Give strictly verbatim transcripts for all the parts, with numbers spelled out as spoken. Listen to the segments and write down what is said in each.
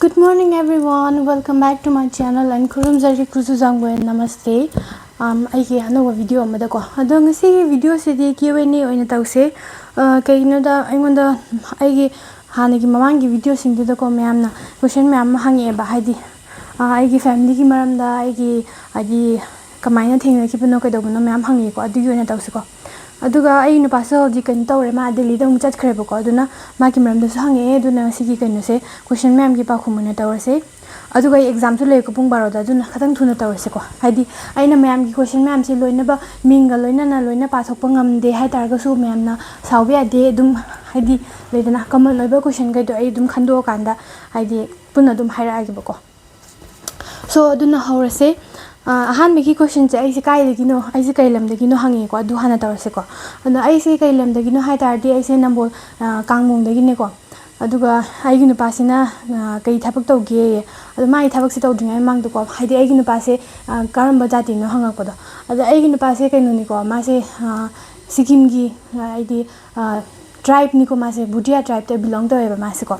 Good morning everyone, welcome back to my channel and ꯈꯨꯔꯨꯝꯖꯔꯤ ꯀꯨꯖꯨ ꯖꯥꯡꯕꯣꯏ, ꯅꯃꯁꯇꯦ꯫ ꯑꯝ, ꯑꯩꯒꯤ ꯑꯅꯧꯕ ꯚꯤꯗꯤꯑꯣ ꯑꯃꯗꯀꯣ꯫ ꯑꯗꯣ ꯉꯁꯤꯒꯤ ꯚꯤꯗꯤꯑꯣꯁꯤꯗꯤ Q and A ꯑꯣꯏꯅ ꯇꯧꯁꯦ꯫ ꯑ, ꯀꯩꯒꯤꯅꯣꯗ ꯑꯩꯉꯣꯟꯗ ꯑꯩꯒꯤ ꯍꯥꯟꯅꯒꯤ ꯃꯃꯥꯡꯒꯤ ꯚꯤꯗꯤꯑꯣꯁꯤꯡꯗꯨꯗꯀꯣ ꯃꯌꯥꯝꯅ ꯀꯣꯏꯁꯟ ꯃꯌꯥꯝ ꯑꯃ ꯍꯪꯉꯛꯑꯦꯕ, ꯍꯥꯏꯗꯤ, ꯑ, ꯑꯩꯒꯤ ꯐꯦꯃꯤꯂꯤꯒꯤ ꯃꯔꯝꯗ, ꯑꯩꯒꯤ, ꯍꯥꯏꯗꯤ, ꯀꯃꯥꯏꯅ ꯊꯦꯡꯅꯈꯤꯕꯅꯣ ꯀꯩꯗꯧꯕꯅꯣ ꯃꯌꯥꯝ ꯍꯪꯉꯛꯑꯦꯀꯣ, ꯑꯗꯨꯒꯤ ꯑꯣꯏꯅ ꯇꯧꯁꯤꯀꯣ꯫ ꯑꯗꯨꯒ ꯑꯩ ꯅꯨꯄꯥꯁꯨ ꯍꯧꯖꯤꯛ ꯀꯩꯅꯣ ꯇꯧꯔꯦ, ꯃꯥ ꯗꯦꯜꯂꯤꯗ ꯑꯃꯨꯛ ꯆꯠꯈ꯭ꯔꯦꯕꯀꯣ, ꯑꯗꯨꯅ ꯃꯥꯒꯤ ꯃꯔꯝꯗꯁꯨ ꯍꯪꯉꯛꯑꯦ꯫ ꯑꯗꯨꯅ ꯉꯁꯤꯒꯤ ꯀꯩꯅꯣꯁꯦ, ꯀꯣꯏꯁꯟ ꯃꯌꯥꯝꯒꯤ ꯄꯥꯎꯈꯨꯝ ꯑꯣꯏꯅ ꯇꯧꯔꯁꯦ꯫ ꯑꯗꯨꯒ ꯑꯩ ꯑꯦꯛꯖꯥꯝꯁꯨ ꯂꯩꯀꯣ ꯄꯨꯡ ꯕꯥꯔꯣꯗ, ꯑꯗꯨꯅ ꯈꯤꯇꯪ ꯊꯨꯅ ꯇꯧꯔꯁꯤꯀꯣ꯫ ꯍꯥꯏꯗꯤ ꯑꯩꯅ ꯃꯌꯥꯝꯒꯤ ꯀꯣꯏꯁꯟ ꯃꯌꯥꯝꯁꯦ ꯂꯣꯏꯅꯕ ꯃꯤꯡꯒ ꯂꯣꯏꯅꯅ ꯂꯣꯏꯅ ꯄꯥꯊꯣꯛꯄ ꯉꯝꯗꯦ ꯍꯥꯏ ꯇꯥꯔꯒꯁꯨ ꯃꯌꯥꯝꯅ ꯁꯥꯎꯕ ꯌꯥꯗꯦ꯫ ꯑꯗꯨꯝ ꯍꯥꯏꯗꯤ ꯂꯩꯗꯅ ꯀꯃꯟ ꯑꯣꯏꯕ ꯀꯣꯏꯁꯟꯈꯩꯗꯣ ꯑꯩ ꯑꯗꯨꯝ ꯈꯟꯗꯣꯛꯑꯀꯥꯟꯗ ꯍꯥꯏꯗꯤ ꯄꯨꯟꯅ ꯑꯗꯨꯝ ꯍꯥꯏꯔꯛꯑꯒꯦꯕꯀꯣ꯫ ꯁꯣ ꯑꯗꯨꯅ ꯍꯧꯔꯁꯦ꯫ ꯑ, ꯑꯍꯥꯟꯕꯒꯤ ꯀꯣꯏꯁꯟꯁꯦ ꯑꯩꯁꯦ ꯀꯥꯏꯗꯒꯤꯅꯣ, ꯑꯩꯁꯦ ꯀꯩ ꯂꯝꯗꯒꯤꯅꯣ ꯍꯪꯉꯦꯀꯣ, ꯑꯗꯨ ꯍꯥꯟꯅ ꯇꯧꯔꯁꯦꯀꯣ꯫ ꯑꯗꯣ ꯑꯩꯁꯦ ꯀꯩ ꯂꯝꯗꯒꯤꯅꯣ ꯍꯥꯏ ꯇꯥꯔꯗꯤ ꯑꯩꯁꯦ ꯅꯝꯕꯣꯜ, ꯑ, ꯀꯥꯡꯃꯣꯡꯗꯒꯤꯅꯦꯀꯣ꯫ ꯑꯗꯨꯒ ꯑꯩꯒꯤ ꯅꯨꯄꯥꯁꯤꯅ, ꯑ, ꯀꯩ ꯊꯕꯛ ꯇꯧꯒꯦ? ꯑꯗꯣ ꯃꯥꯒꯤ ꯊꯕꯛꯁꯦ ꯇꯧꯗ꯭ꯔꯤꯉꯩ ꯃꯃꯥꯡꯗꯀꯣ, ꯍꯥꯏꯗꯤ ꯑꯩꯒꯤ ꯅꯨꯄꯥꯁꯦ, ꯑ, ꯀꯔꯝꯕ ꯖꯥꯇꯤꯅꯣ ꯍꯪꯉꯛꯄꯗꯣ꯫ ꯑꯗꯣ ꯑꯩꯒꯤ ꯅꯨꯄꯥꯁꯦ ꯀꯩꯅꯣꯅꯤꯀꯣ, ꯃꯥꯁꯦ, ꯑ, ꯁꯤꯛꯀꯤꯝꯒꯤ, ꯑ, ꯍꯥꯏꯗꯤ, ꯑ, ꯇ꯭ꯔꯥꯏꯕꯅꯤꯀꯣ, ꯃꯥꯁꯦ ꯚꯨꯇꯤꯌꯥ ꯇ꯭ꯔꯥꯏꯕꯇ ꯕꯤꯂꯣꯡ ꯇꯧꯋꯦꯕ ꯃꯥꯁꯦꯀꯣ꯫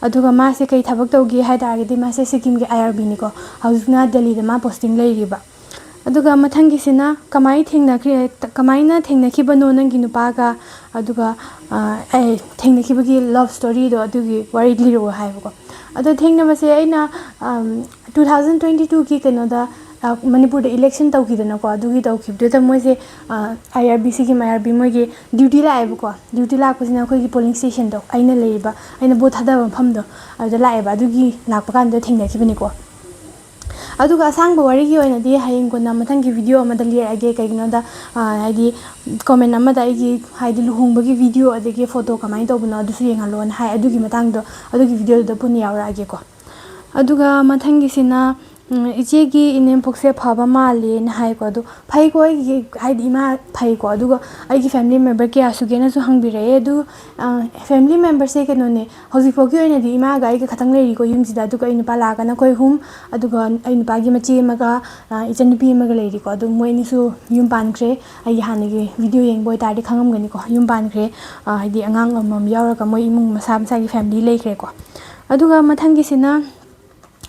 ꯑꯗꯨꯒ ꯃꯥꯁꯦ ꯀꯩ ꯊꯕꯛ ꯇꯧꯒꯦ ꯍꯥꯏ ꯇꯥꯔꯒꯗꯤ ꯃꯥꯁꯦ ꯁꯤꯛꯀꯤꯝꯒꯤ I R Bꯅꯤꯀꯣ, ꯍꯧꯖꯤꯛꯅ ꯗꯦꯜꯂꯤꯗ ꯃꯥ ꯄꯣꯁꯇꯤꯡ ꯂꯩꯔꯤꯕ꯫ ꯑꯗꯨꯒ ꯃꯊꯪꯒꯤꯁꯤꯅ ꯀꯃꯥꯏ ꯊꯦꯡꯅꯈ꯭ꯔꯤ-, ꯀꯃꯥꯏꯅ ꯊꯦꯡꯅꯈꯤꯕꯅꯣ ꯅꯪꯒꯤ ꯅꯨꯄꯥꯒ? ꯑꯗꯨꯒ, ꯑ, ꯑꯩ ꯊꯦꯡꯅꯈꯤꯕꯒꯤ ꯂꯞ ꯁ꯭ꯇꯣꯔꯤꯗꯣ ꯑꯗꯨꯒꯤ ꯋꯥꯔꯤ ꯂꯤꯔꯛꯑꯣ ꯍꯥꯏꯕꯀꯣ꯫ ꯑꯗꯣ ꯊꯦꯡꯅꯕꯁꯦ ꯑꯩꯅ, ꯑꯝ, two thousand twenty twoꯒꯤ ꯀꯩꯅꯣꯗ, ꯑ, ꯃꯅꯤꯄꯨꯔꯗ ꯏꯂꯦꯛꯁꯟ ꯇꯧꯈꯤꯗꯅꯀꯣ, ꯑꯗꯨꯒꯤ ꯇꯧꯈꯤꯕꯗꯨꯗ ꯃꯣꯏꯁꯦ, ꯑ, I R B ꯁꯤꯒꯤ, I R B ꯃꯣꯏꯒꯤ ꯗ꯭ꯌꯨꯇꯤ ꯂꯥꯛꯑꯦꯕꯀꯣ꯫ ꯗ꯭ꯌꯨꯇꯤ ꯂꯥꯛꯄꯁꯤꯅ ꯑꯩꯈꯣꯏꯒꯤ ꯄꯣꯂꯤꯡ ꯁ꯭ꯇꯦꯁꯟꯗꯣ, ꯑꯩꯅ ꯂꯩꯔꯤꯕ, ꯑꯩꯅ ꯚꯣꯠ ꯊꯥꯗꯕ ꯃꯐꯝꯗꯣ, ꯑꯗꯨꯗ ꯂꯥꯛꯑꯦꯕ꯫ ꯑꯗꯨꯒꯤ ꯂꯥꯛꯄ ꯀꯥꯟꯗ ꯊꯦꯡꯅꯈꯤꯕꯅꯤꯀꯣ꯫ ꯑꯗꯨꯒ ꯑꯁꯥꯡꯕ ꯋꯥꯔꯤꯒꯤ ꯑꯣꯏꯅꯗꯤ ꯍꯌꯦꯡ ꯀꯣꯟꯅ ꯃꯊꯪꯒꯤ ꯚꯤꯗꯤꯑꯣ ꯑꯃꯗ ꯂꯤꯔꯛꯑꯒꯦ꯫ ꯀꯩꯒꯤꯅꯣꯗ, ꯑ, ꯍꯥꯏꯗꯤ ꯀꯣꯃꯦꯟ ꯑꯃꯗ ꯑꯩꯒꯤ, ꯍꯥꯏꯗꯤ ꯂꯨꯍꯣꯡꯕꯒꯤ ꯚꯤꯗꯤꯑꯣ ꯑꯗꯒꯤ ꯐꯣꯇꯣ ꯀꯃꯥꯏꯅ ꯇꯧꯕꯅꯣ ꯑꯗꯨꯁꯨ ꯌꯦꯡꯍꯜꯂꯣꯅ ꯍꯥꯏ꯫ ꯑꯗꯨꯒꯤ ꯃꯇꯥꯡꯗꯣ ꯑꯗꯨꯒꯤ ꯚꯤꯗꯤꯑꯣꯗꯨꯗ ꯄꯨꯟꯅ ꯌꯥꯎꯔꯛꯑꯒꯦꯀꯣ꯫ ꯑꯗꯨꯒ ꯃꯊꯪꯒꯤꯁꯤꯅ, ꯎꯝ, "ꯏꯆꯦꯒꯤ ꯏꯅꯦꯝꯄꯣꯛꯁꯦ ꯐꯕ ꯃꯥꯜꯂꯦꯅ" ꯍꯥꯏꯀꯣ꯫ ꯑꯗꯣ ꯐꯩꯀꯣ, ꯑꯩꯒꯤ ꯍꯥꯏꯗꯤ ꯏꯃꯥ ꯐꯩꯀꯣ꯫ ꯑꯗꯨꯒ ꯑꯩꯒꯤ ꯐꯦꯃꯤꯂꯤ ꯃꯦꯝꯕꯔ ꯀꯌꯥ ꯁꯨꯒꯦꯅꯁꯨ ꯍꯪꯕꯤꯔꯛꯑꯦ꯫ ꯑꯗꯨ, ꯑ, ꯐꯦꯃꯤꯂꯤ ꯃꯦꯝꯕꯔꯁꯦ ꯀꯩꯅꯣꯅꯦ, ꯍꯧꯖꯤꯛꯐꯥꯎꯒꯤ ꯑꯣꯏꯅꯗꯤ ꯏꯃꯥꯒ ꯑꯩꯒ ꯈꯛꯇꯪ ꯂꯩꯔꯤꯀꯣ ꯌꯨꯝꯁꯤꯗ꯫ ꯑꯗꯨꯒ ꯑꯩ ꯅꯨꯄꯥ ꯂꯥꯛꯑꯒꯅ ꯑꯩꯈꯣꯏ ꯑꯍꯨꯝ, ꯑꯗꯨꯒ ꯑꯩ ꯅꯨꯄꯥꯒꯤ ꯃꯆꯦ ꯑꯃꯒ, ꯑ, ꯏꯆꯟꯅꯨꯄꯤ ꯑꯃꯒ ꯂꯩꯔꯤꯀꯣ꯫ ꯑꯗꯨ ꯃꯣꯏ ꯑꯅꯤꯁꯨ ꯌꯨꯝ ꯄꯥꯟꯈ꯭ꯔꯦ꯫ ꯑꯩꯒꯤ ꯍꯥꯟꯅꯒꯤ ꯚꯤꯗꯤꯑꯣ ꯌꯦꯡꯕ ꯑꯣꯏꯇꯥꯔꯗꯤ ꯈꯪꯉꯝꯒꯅꯤꯀꯣ, ꯌꯨꯝ ꯄꯥꯟꯈ꯭ꯔꯦ꯫ ꯑ, ꯍꯥꯏꯗꯤ ꯑꯉꯥꯡ ꯑꯃꯃꯝ ꯌꯥꯎꯔꯒ ꯃꯣꯏ ꯏꯃꯨꯡ ꯃꯁꯥ ꯃꯁꯥꯒꯤ ꯐꯦꯃꯤꯂꯤ ꯂꯩꯈ꯭ꯔꯦꯀꯣ꯫ ꯑꯗꯨꯒ ꯃꯊꯪꯒꯤꯁꯤꯅ,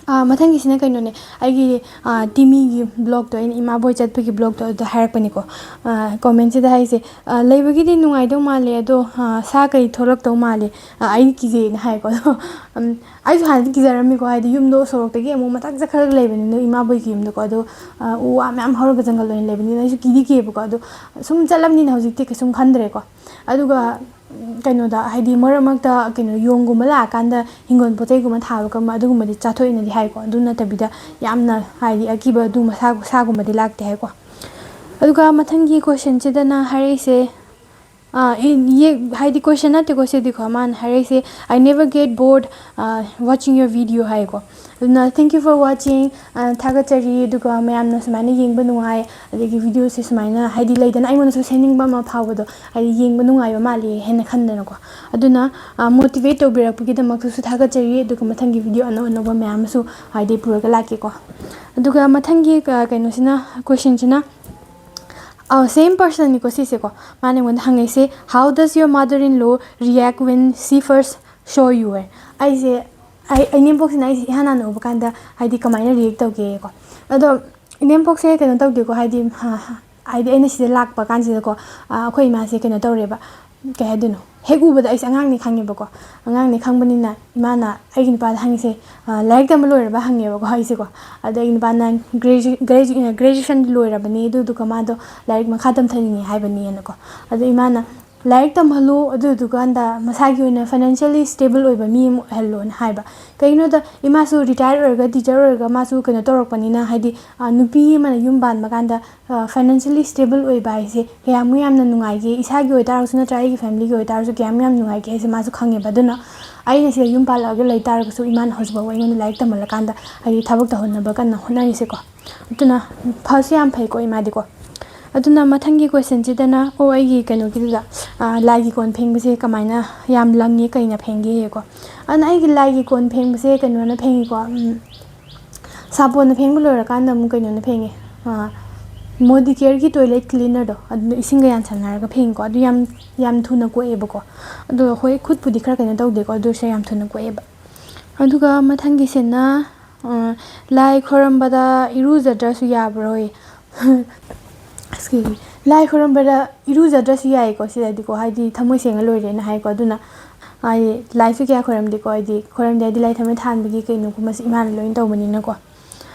ꯑꯥ, ꯃꯊꯪꯒꯤꯁꯤꯅ ꯀꯩꯅꯣꯅꯦ, ꯑꯩꯒꯤ, ꯑꯥ, ꯇꯤꯃꯤꯒꯤ ꯕ꯭ꯂꯣꯛꯇꯣ, ꯑꯩꯅ ꯏꯃꯥꯕꯣꯏ ꯆꯠꯄꯒꯤ ꯕ꯭ꯂꯣꯛꯇꯣ ꯑꯗꯨꯗ ꯍꯥꯏꯔꯛꯄꯅꯤꯀꯣ꯫ ꯑꯥ, ꯀꯣꯃꯦꯟꯁꯤꯗ ꯍꯥꯏꯁꯦ, ꯑꯥ, "ꯂꯩꯕꯒꯤꯗꯤ ꯅꯨꯡꯉꯥꯏꯗꯧ ꯃꯥꯜꯂꯦ, ꯑꯗꯣ, ꯑꯥ, ꯁꯥ ꯀꯩ ꯊꯣꯛꯂꯛꯇꯧ ꯃꯥꯜꯂꯦ, ꯑꯥ, ꯑꯩ ꯀꯤꯖꯩꯅ" ꯍꯥꯏꯀꯣ꯫ ꯑꯗꯣ, ꯎꯝ, ꯑꯩꯁꯨ ꯍꯥꯟꯅꯗꯤ ꯀꯤꯖꯔꯝꯃꯤꯀꯣ, ꯍꯥꯏꯗꯤ ꯌꯨꯝꯗꯣ ꯁꯣꯔꯣꯛꯇꯒꯤ ꯑꯃꯨꯛ ꯃꯊꯛ ꯆꯠꯈꯠꯂꯒ ꯂꯩꯕꯅꯤꯅ ꯏꯃꯥꯕꯣꯏꯒꯤ ꯌꯨꯝꯗꯣꯀꯣ꯫ ꯑꯗꯣ, ꯑꯥ, ꯎ ꯋꯥ ꯃꯌꯥꯝ ꯍꯧꯔꯒ ꯖꯪꯒꯜ ꯑꯣꯏꯅ ꯂꯩꯕꯅꯤꯅ ꯑꯩꯁꯨ ꯀꯤꯗꯤ ꯀꯤꯌꯦꯕꯀꯣ꯫ ꯑꯗꯣ ꯁꯨꯝ ꯆꯠꯂꯕꯅꯤꯅ ꯍꯧꯖꯤꯛꯇꯤ ꯀꯩꯁꯨꯝ ꯈꯟꯗ꯭ꯔꯦꯀꯣ꯫ ꯑꯗꯨꯒ, ꯎꯝ, ꯀꯩꯅꯣꯗ, ꯍꯥꯏꯗꯤ ꯃꯔꯛ ꯃꯔꯛꯇ ꯀꯩꯅꯣ ꯌꯣꯡꯒꯨꯝꯕ ꯂꯥꯛꯑꯀꯥꯟꯗ ꯍꯤꯡꯒꯣꯜ ꯄꯣꯠ ꯆꯩꯒꯨꯝꯕ ꯊꯥꯕꯒꯨꯝꯕ ꯑꯗꯨꯒꯨꯝꯕꯗꯤ ꯆꯥꯊꯣꯛꯑꯦꯅꯗꯤ ꯍꯥꯏꯀꯣ꯫ ꯑꯗꯨ ꯅꯠꯇꯕꯤꯗ ꯌꯥꯝꯅ ꯍꯥꯏꯗꯤ ꯑꯀꯤꯕ ꯑꯗꯨꯒꯨꯝꯕ ꯁꯥ-, ꯁꯥꯒꯨꯝꯕꯗꯤ ꯂꯥꯛꯇꯦ ꯍꯥꯏꯀꯣ꯫ ꯑꯗꯨꯒ ꯃꯊꯪꯒꯤ ꯀꯣꯏꯁꯟꯁꯤꯗꯅ ꯍꯥꯏꯔꯛꯏꯁꯦ, ꯑꯥ, ꯏ-, ꯌꯦ-, ꯍꯥꯏꯗꯤ ꯀꯣꯏꯁꯟ ꯅꯠꯇꯦꯀꯣ ꯁꯤꯗꯤꯀꯣ, ꯃꯥꯅ ꯍꯥꯏꯔꯛꯏꯁꯦ, "I never get bored, uh, watching your video" ꯍꯥꯏꯀꯣ꯫ ꯑꯗꯨꯅ, "Thank you for watching", ꯑ, ꯊꯥꯒꯠꯆꯔꯤ꯫ ꯑꯗꯨꯒ ꯃꯌꯥꯝꯅ ꯁꯨꯃꯥꯏꯅ ꯌꯦꯡꯕ ꯅꯨꯡꯉꯥꯏ, ꯑꯗꯒꯤ ꯚꯤꯗꯤꯑꯣꯁꯦ ꯁꯨꯃꯥꯏꯅ, ꯍꯥꯏꯗꯤ ꯂꯩꯗꯅ, ꯑꯩꯉꯣꯟꯗꯁꯨ ꯁꯦꯝꯅꯤꯡꯕ ꯑꯃ ꯐꯥꯎꯕꯗꯣ, ꯍꯥꯏꯗꯤ ꯌꯦꯡꯕ ꯅꯨꯡꯉꯥꯏꯕ ꯃꯥꯜꯂꯦ ꯍꯥꯏꯅ ꯈꯟꯗꯅꯀꯣ꯫ ꯑꯗꯨꯅ, ꯑ, ꯃꯣꯇꯤꯚꯦꯠ ꯇꯧꯕꯤꯔꯛꯄꯒꯤꯗꯃꯛꯇꯁꯨ ꯊꯥꯒꯠꯆꯔꯤ꯫ ꯑꯗꯨꯒ ꯃꯊꯪꯒꯤ ꯚꯤꯗꯤꯑꯣ ꯑꯅꯧ ꯑꯅꯧꯕ ꯃꯌꯥꯝ ꯑꯃꯁꯨ ꯍꯥꯏꯗꯤ ꯄꯨꯔꯒ ꯂꯥꯛꯀꯦꯀꯣ꯫ ꯑꯗꯨꯒ ꯃꯊꯪꯒꯤ ꯀ-, ꯀꯩꯅꯣꯁꯤꯅ, ꯀꯣꯏꯁꯟꯁꯤꯅ, ꯑ, ꯁꯦꯝ ꯄꯔꯁꯟꯅꯤꯀꯣ ꯁꯤꯁꯦꯀꯣ꯫ ꯃꯥꯅ ꯑꯩꯉꯣꯟꯗ ꯍꯪꯉꯛꯏꯁꯦ, "How does your mother-in-law react when she first saw you?" ꯍꯥꯏ꯫ ꯑꯩꯁꯦ, ꯑꯩ, ꯑꯩ ꯏꯅꯦꯝꯄꯣꯛꯁꯤꯅ ꯑꯩꯁꯦ ꯏꯍꯥꯟ ꯍꯥꯟꯅ ꯎꯕ ꯀꯥꯟꯗ ꯍꯥꯏꯗꯤ ꯀꯃꯥꯏꯅ ꯔꯤꯌꯦꯛ ꯇꯧꯒꯦꯀꯣ꯫ ꯑꯗꯣ ꯏꯅꯦꯝꯄꯣꯛꯁꯦ ꯀꯩꯅꯣ ꯇꯧꯗꯦꯀꯣ, ꯍꯥꯏꯗꯤ, ꯍꯥꯏꯗꯤ ꯑꯩꯅ ꯁꯤꯗ ꯂꯥꯛꯄ ꯀꯥꯟꯁꯤꯗꯀꯣ, ꯑ, ꯑꯩꯈꯣꯏ ꯏꯃꯥꯁꯦ ꯀꯩꯅꯣ ꯇꯧꯔꯦꯕ, ꯀꯩ ꯍꯥꯏꯗꯣꯏꯅꯣ, ꯍꯦꯛ ꯎꯕꯗ ꯑꯩꯁꯦ ꯑꯉꯥꯡꯅꯦ ꯈꯪꯉꯦꯕꯀꯣ꯫ ꯑꯉꯥꯡꯅꯦ ꯈꯪꯕꯅꯤꯅ ꯏꯃꯥꯅ ꯑꯩꯒꯤ ꯅꯨꯄꯥꯗ ꯍꯪꯉꯤꯁꯦ, ꯑ, "ꯂꯥꯏꯔꯤꯛ ꯇꯝꯕ ꯂꯣꯏꯔꯕ?" ꯍꯪꯉꯦꯕꯀꯣ ꯑꯩꯁꯦꯀꯣ꯫ ꯑꯗꯣ ꯑꯩꯒꯤ ꯅꯨꯄꯥꯅ, "ꯒ꯭ꯔꯦꯖꯨ-, ꯒ꯭ꯔꯦꯖꯨ-, ꯒ꯭ꯔꯦꯖꯨꯑꯦꯁꯟ ꯂꯣꯏꯔꯕꯅꯤ, ꯑꯗꯨꯗꯨꯒ ꯃꯥꯗꯣ ꯂꯥꯏꯔꯤꯛ ꯃꯈꯥ ꯇꯝꯊꯅꯤꯡꯉꯦ ꯍꯥꯏꯕꯅꯦꯅꯀꯣ"꯫ ꯑꯗꯣ ꯏꯃꯥꯅ, "ꯂꯥꯏꯔꯤꯛ ꯇꯝꯍꯜꯂꯨ, ꯑꯗꯨꯗꯨꯀꯥꯟꯗ ꯃꯁꯥꯒꯤ ꯑꯣꯏꯅ ꯐꯥꯏꯅꯥꯟꯁꯤꯌꯦꯜꯂꯤ ꯁ꯭ꯇꯦꯕꯜ ꯑꯣꯏꯕ ꯃꯤ ꯑꯃ ꯑꯣꯏꯍꯜꯂꯣꯅ" ꯍꯥꯏꯕ꯫ ꯀꯩꯒꯤꯅꯣꯗ ꯏꯃꯥꯁꯨ ꯔꯤꯇꯥꯌꯔ ꯑꯣꯏꯔꯒ, ꯇꯤꯆꯔ ꯑꯣꯏꯔꯒ ꯃꯥꯁꯨ ꯀꯩꯅꯣ ꯇꯧꯔꯛꯄꯅꯤꯅ, ꯍꯥꯏꯗꯤ, ꯑ, ꯅꯨꯄꯤ ꯑꯃꯅ ꯌꯨꯝ ꯄꯥꯟꯕ ꯀꯥꯟꯗ, ꯑ, ꯐꯥꯏꯅꯥꯟꯁꯤꯌꯦꯜꯂꯤ ꯁ꯭ꯇꯦꯕꯜ ꯑꯣꯏꯕ ꯍꯥꯏꯁꯦ ꯀꯌꯥꯃꯨꯛ ꯌꯥꯝꯅ ꯅꯨꯡꯉꯥꯏꯒꯦ, ꯏꯁꯥꯒꯤ ꯑꯣꯏꯇꯥꯔꯒꯁꯨ ꯅꯠꯇ꯭ꯔꯒ ꯑꯩꯒꯤ ꯐꯦꯃꯤꯂꯤꯒꯤ ꯑꯣꯏꯇꯥꯔꯒꯁꯨ ꯀꯌꯥꯃꯨꯛ ꯌꯥꯝ ꯅꯨꯡꯉꯥꯏꯒꯦ ꯍꯥꯏꯁꯦ ꯃꯥꯁꯨ ꯈꯪꯉꯦꯕ꯫ ꯑꯗꯨꯅ ꯑꯩꯅ ꯁꯤꯗ ꯌꯨꯝ ꯄꯥꯜꯂꯛꯑꯒ ꯂꯩ ꯇꯥꯔꯒꯁꯨ ꯏꯃꯥꯅ ꯍꯧꯖꯤꯛꯐꯥꯎꯕ ꯑꯩꯉꯣꯟꯗ ꯂꯥꯏꯔꯤꯛ ꯇꯝꯍꯜꯂꯀꯥꯟꯗ ꯍꯥꯏꯗꯤ ꯊꯕꯛ ꯇꯧꯍꯟꯅꯕ ꯀꯟꯅ ꯍꯣꯠꯅꯔꯤꯁꯦꯀꯣ꯫ ꯑꯗꯨꯅ ꯐꯁꯨ ꯌꯥꯝ ꯐꯩꯀꯣ ꯏꯃꯥꯗꯤꯀꯣ꯫ ꯑꯗꯨꯅ ꯃꯊꯪꯒꯤ ꯀꯣꯏꯁꯟꯁꯤꯗꯅ, ꯑꯣ, ꯑꯩꯒꯤ ꯀꯩꯅꯣꯒꯤꯗꯨꯗ, ꯑ, ꯂꯥꯏꯒꯤ ꯀꯣꯟ ꯐꯦꯡꯕꯁꯦ ꯀꯃꯥꯏꯅ ꯌꯥꯝ ꯂꯪꯉꯦ, ꯀꯩꯅ ꯐꯦꯡꯒꯦꯀꯣ꯫ ꯑꯗꯨꯅ ꯑꯩꯒꯤ ꯂꯥꯏꯒꯤ ꯀꯣꯟ ꯐꯦꯡꯕꯁꯦ ꯀꯩꯅꯣꯅ ꯐꯦꯡꯉꯤꯀꯣ, ꯎꯝ, ꯁꯥꯄꯣꯟꯅ ꯐꯦꯡꯕ ꯂꯣꯏꯔꯀꯥꯟꯗ ꯑꯃꯨꯛ ꯀꯩꯅꯣꯅ ꯐꯦꯡꯉꯦ, ꯑ, ꯃꯣꯗꯤꯀꯦꯌꯔꯒꯤ ꯇꯣꯏꯂꯦꯠ ꯀ꯭ꯂꯤꯅꯔꯗꯣ, ꯑꯗꯨꯅ ꯏꯁꯤꯡꯒ ꯌꯥꯟꯁꯟꯅꯔꯒ ꯐꯦꯡꯉꯤꯀꯣ꯫ ꯑꯗꯨ ꯌꯥꯝ, ꯌꯥꯝ ꯊꯨꯅ ꯀꯣꯛꯑꯦꯕꯀꯣ꯫ ꯑꯗꯣ ꯍꯣꯏ, ꯈꯨꯠꯄꯨꯗꯤ ꯈꯔ ꯀꯩꯅꯣ ꯇꯧꯗꯦꯀꯣ, ꯑꯗꯨ ꯑꯣꯏꯔꯁꯨ ꯌꯥꯝ ꯊꯨꯅ ꯀꯣꯛꯑꯦꯕ꯫ ꯑꯗꯨꯒ ꯃꯊꯪꯒꯤꯁꯤꯅ, ꯑ, ꯂꯥꯏ ꯈꯣꯏꯔꯝꯕꯗ ꯏꯔꯨꯖꯗ꯭ꯔꯁꯨ ꯌꯥꯕ꯭ꯔꯣꯌꯦ? Excuse me. ꯂꯥꯏ ꯈꯣꯏꯔꯝꯕꯗ ꯏꯔꯨꯖꯗ꯭ꯔꯁꯨ ꯌꯥꯏꯀꯣ, ꯁꯤꯗꯗꯤꯀꯣ, ꯍꯥꯏꯗꯤ ꯊꯃꯣꯏ ꯁꯦꯡꯅ ꯂꯣꯏꯔꯦꯅ ꯍꯥꯏꯀꯣ꯫ ꯑꯗꯨꯅ ꯍꯥꯏꯗꯤ ꯂꯥꯏꯁꯨ ꯀꯌꯥ ꯈꯣꯏꯔꯝꯗꯦꯀꯣ, ꯍꯥꯏꯗꯤ ꯈꯣꯏꯔꯝꯗꯦ ꯍꯥꯏꯗꯤ ꯂꯥꯏ ꯊꯥꯎꯃꯩ ꯊꯥꯟꯕꯒꯤ ꯀꯩꯅꯣꯒꯨꯝꯕꯁꯦ ꯏꯃꯥꯅ ꯂꯣꯏꯅ ꯇꯧꯕꯅꯤꯅꯀꯣ꯫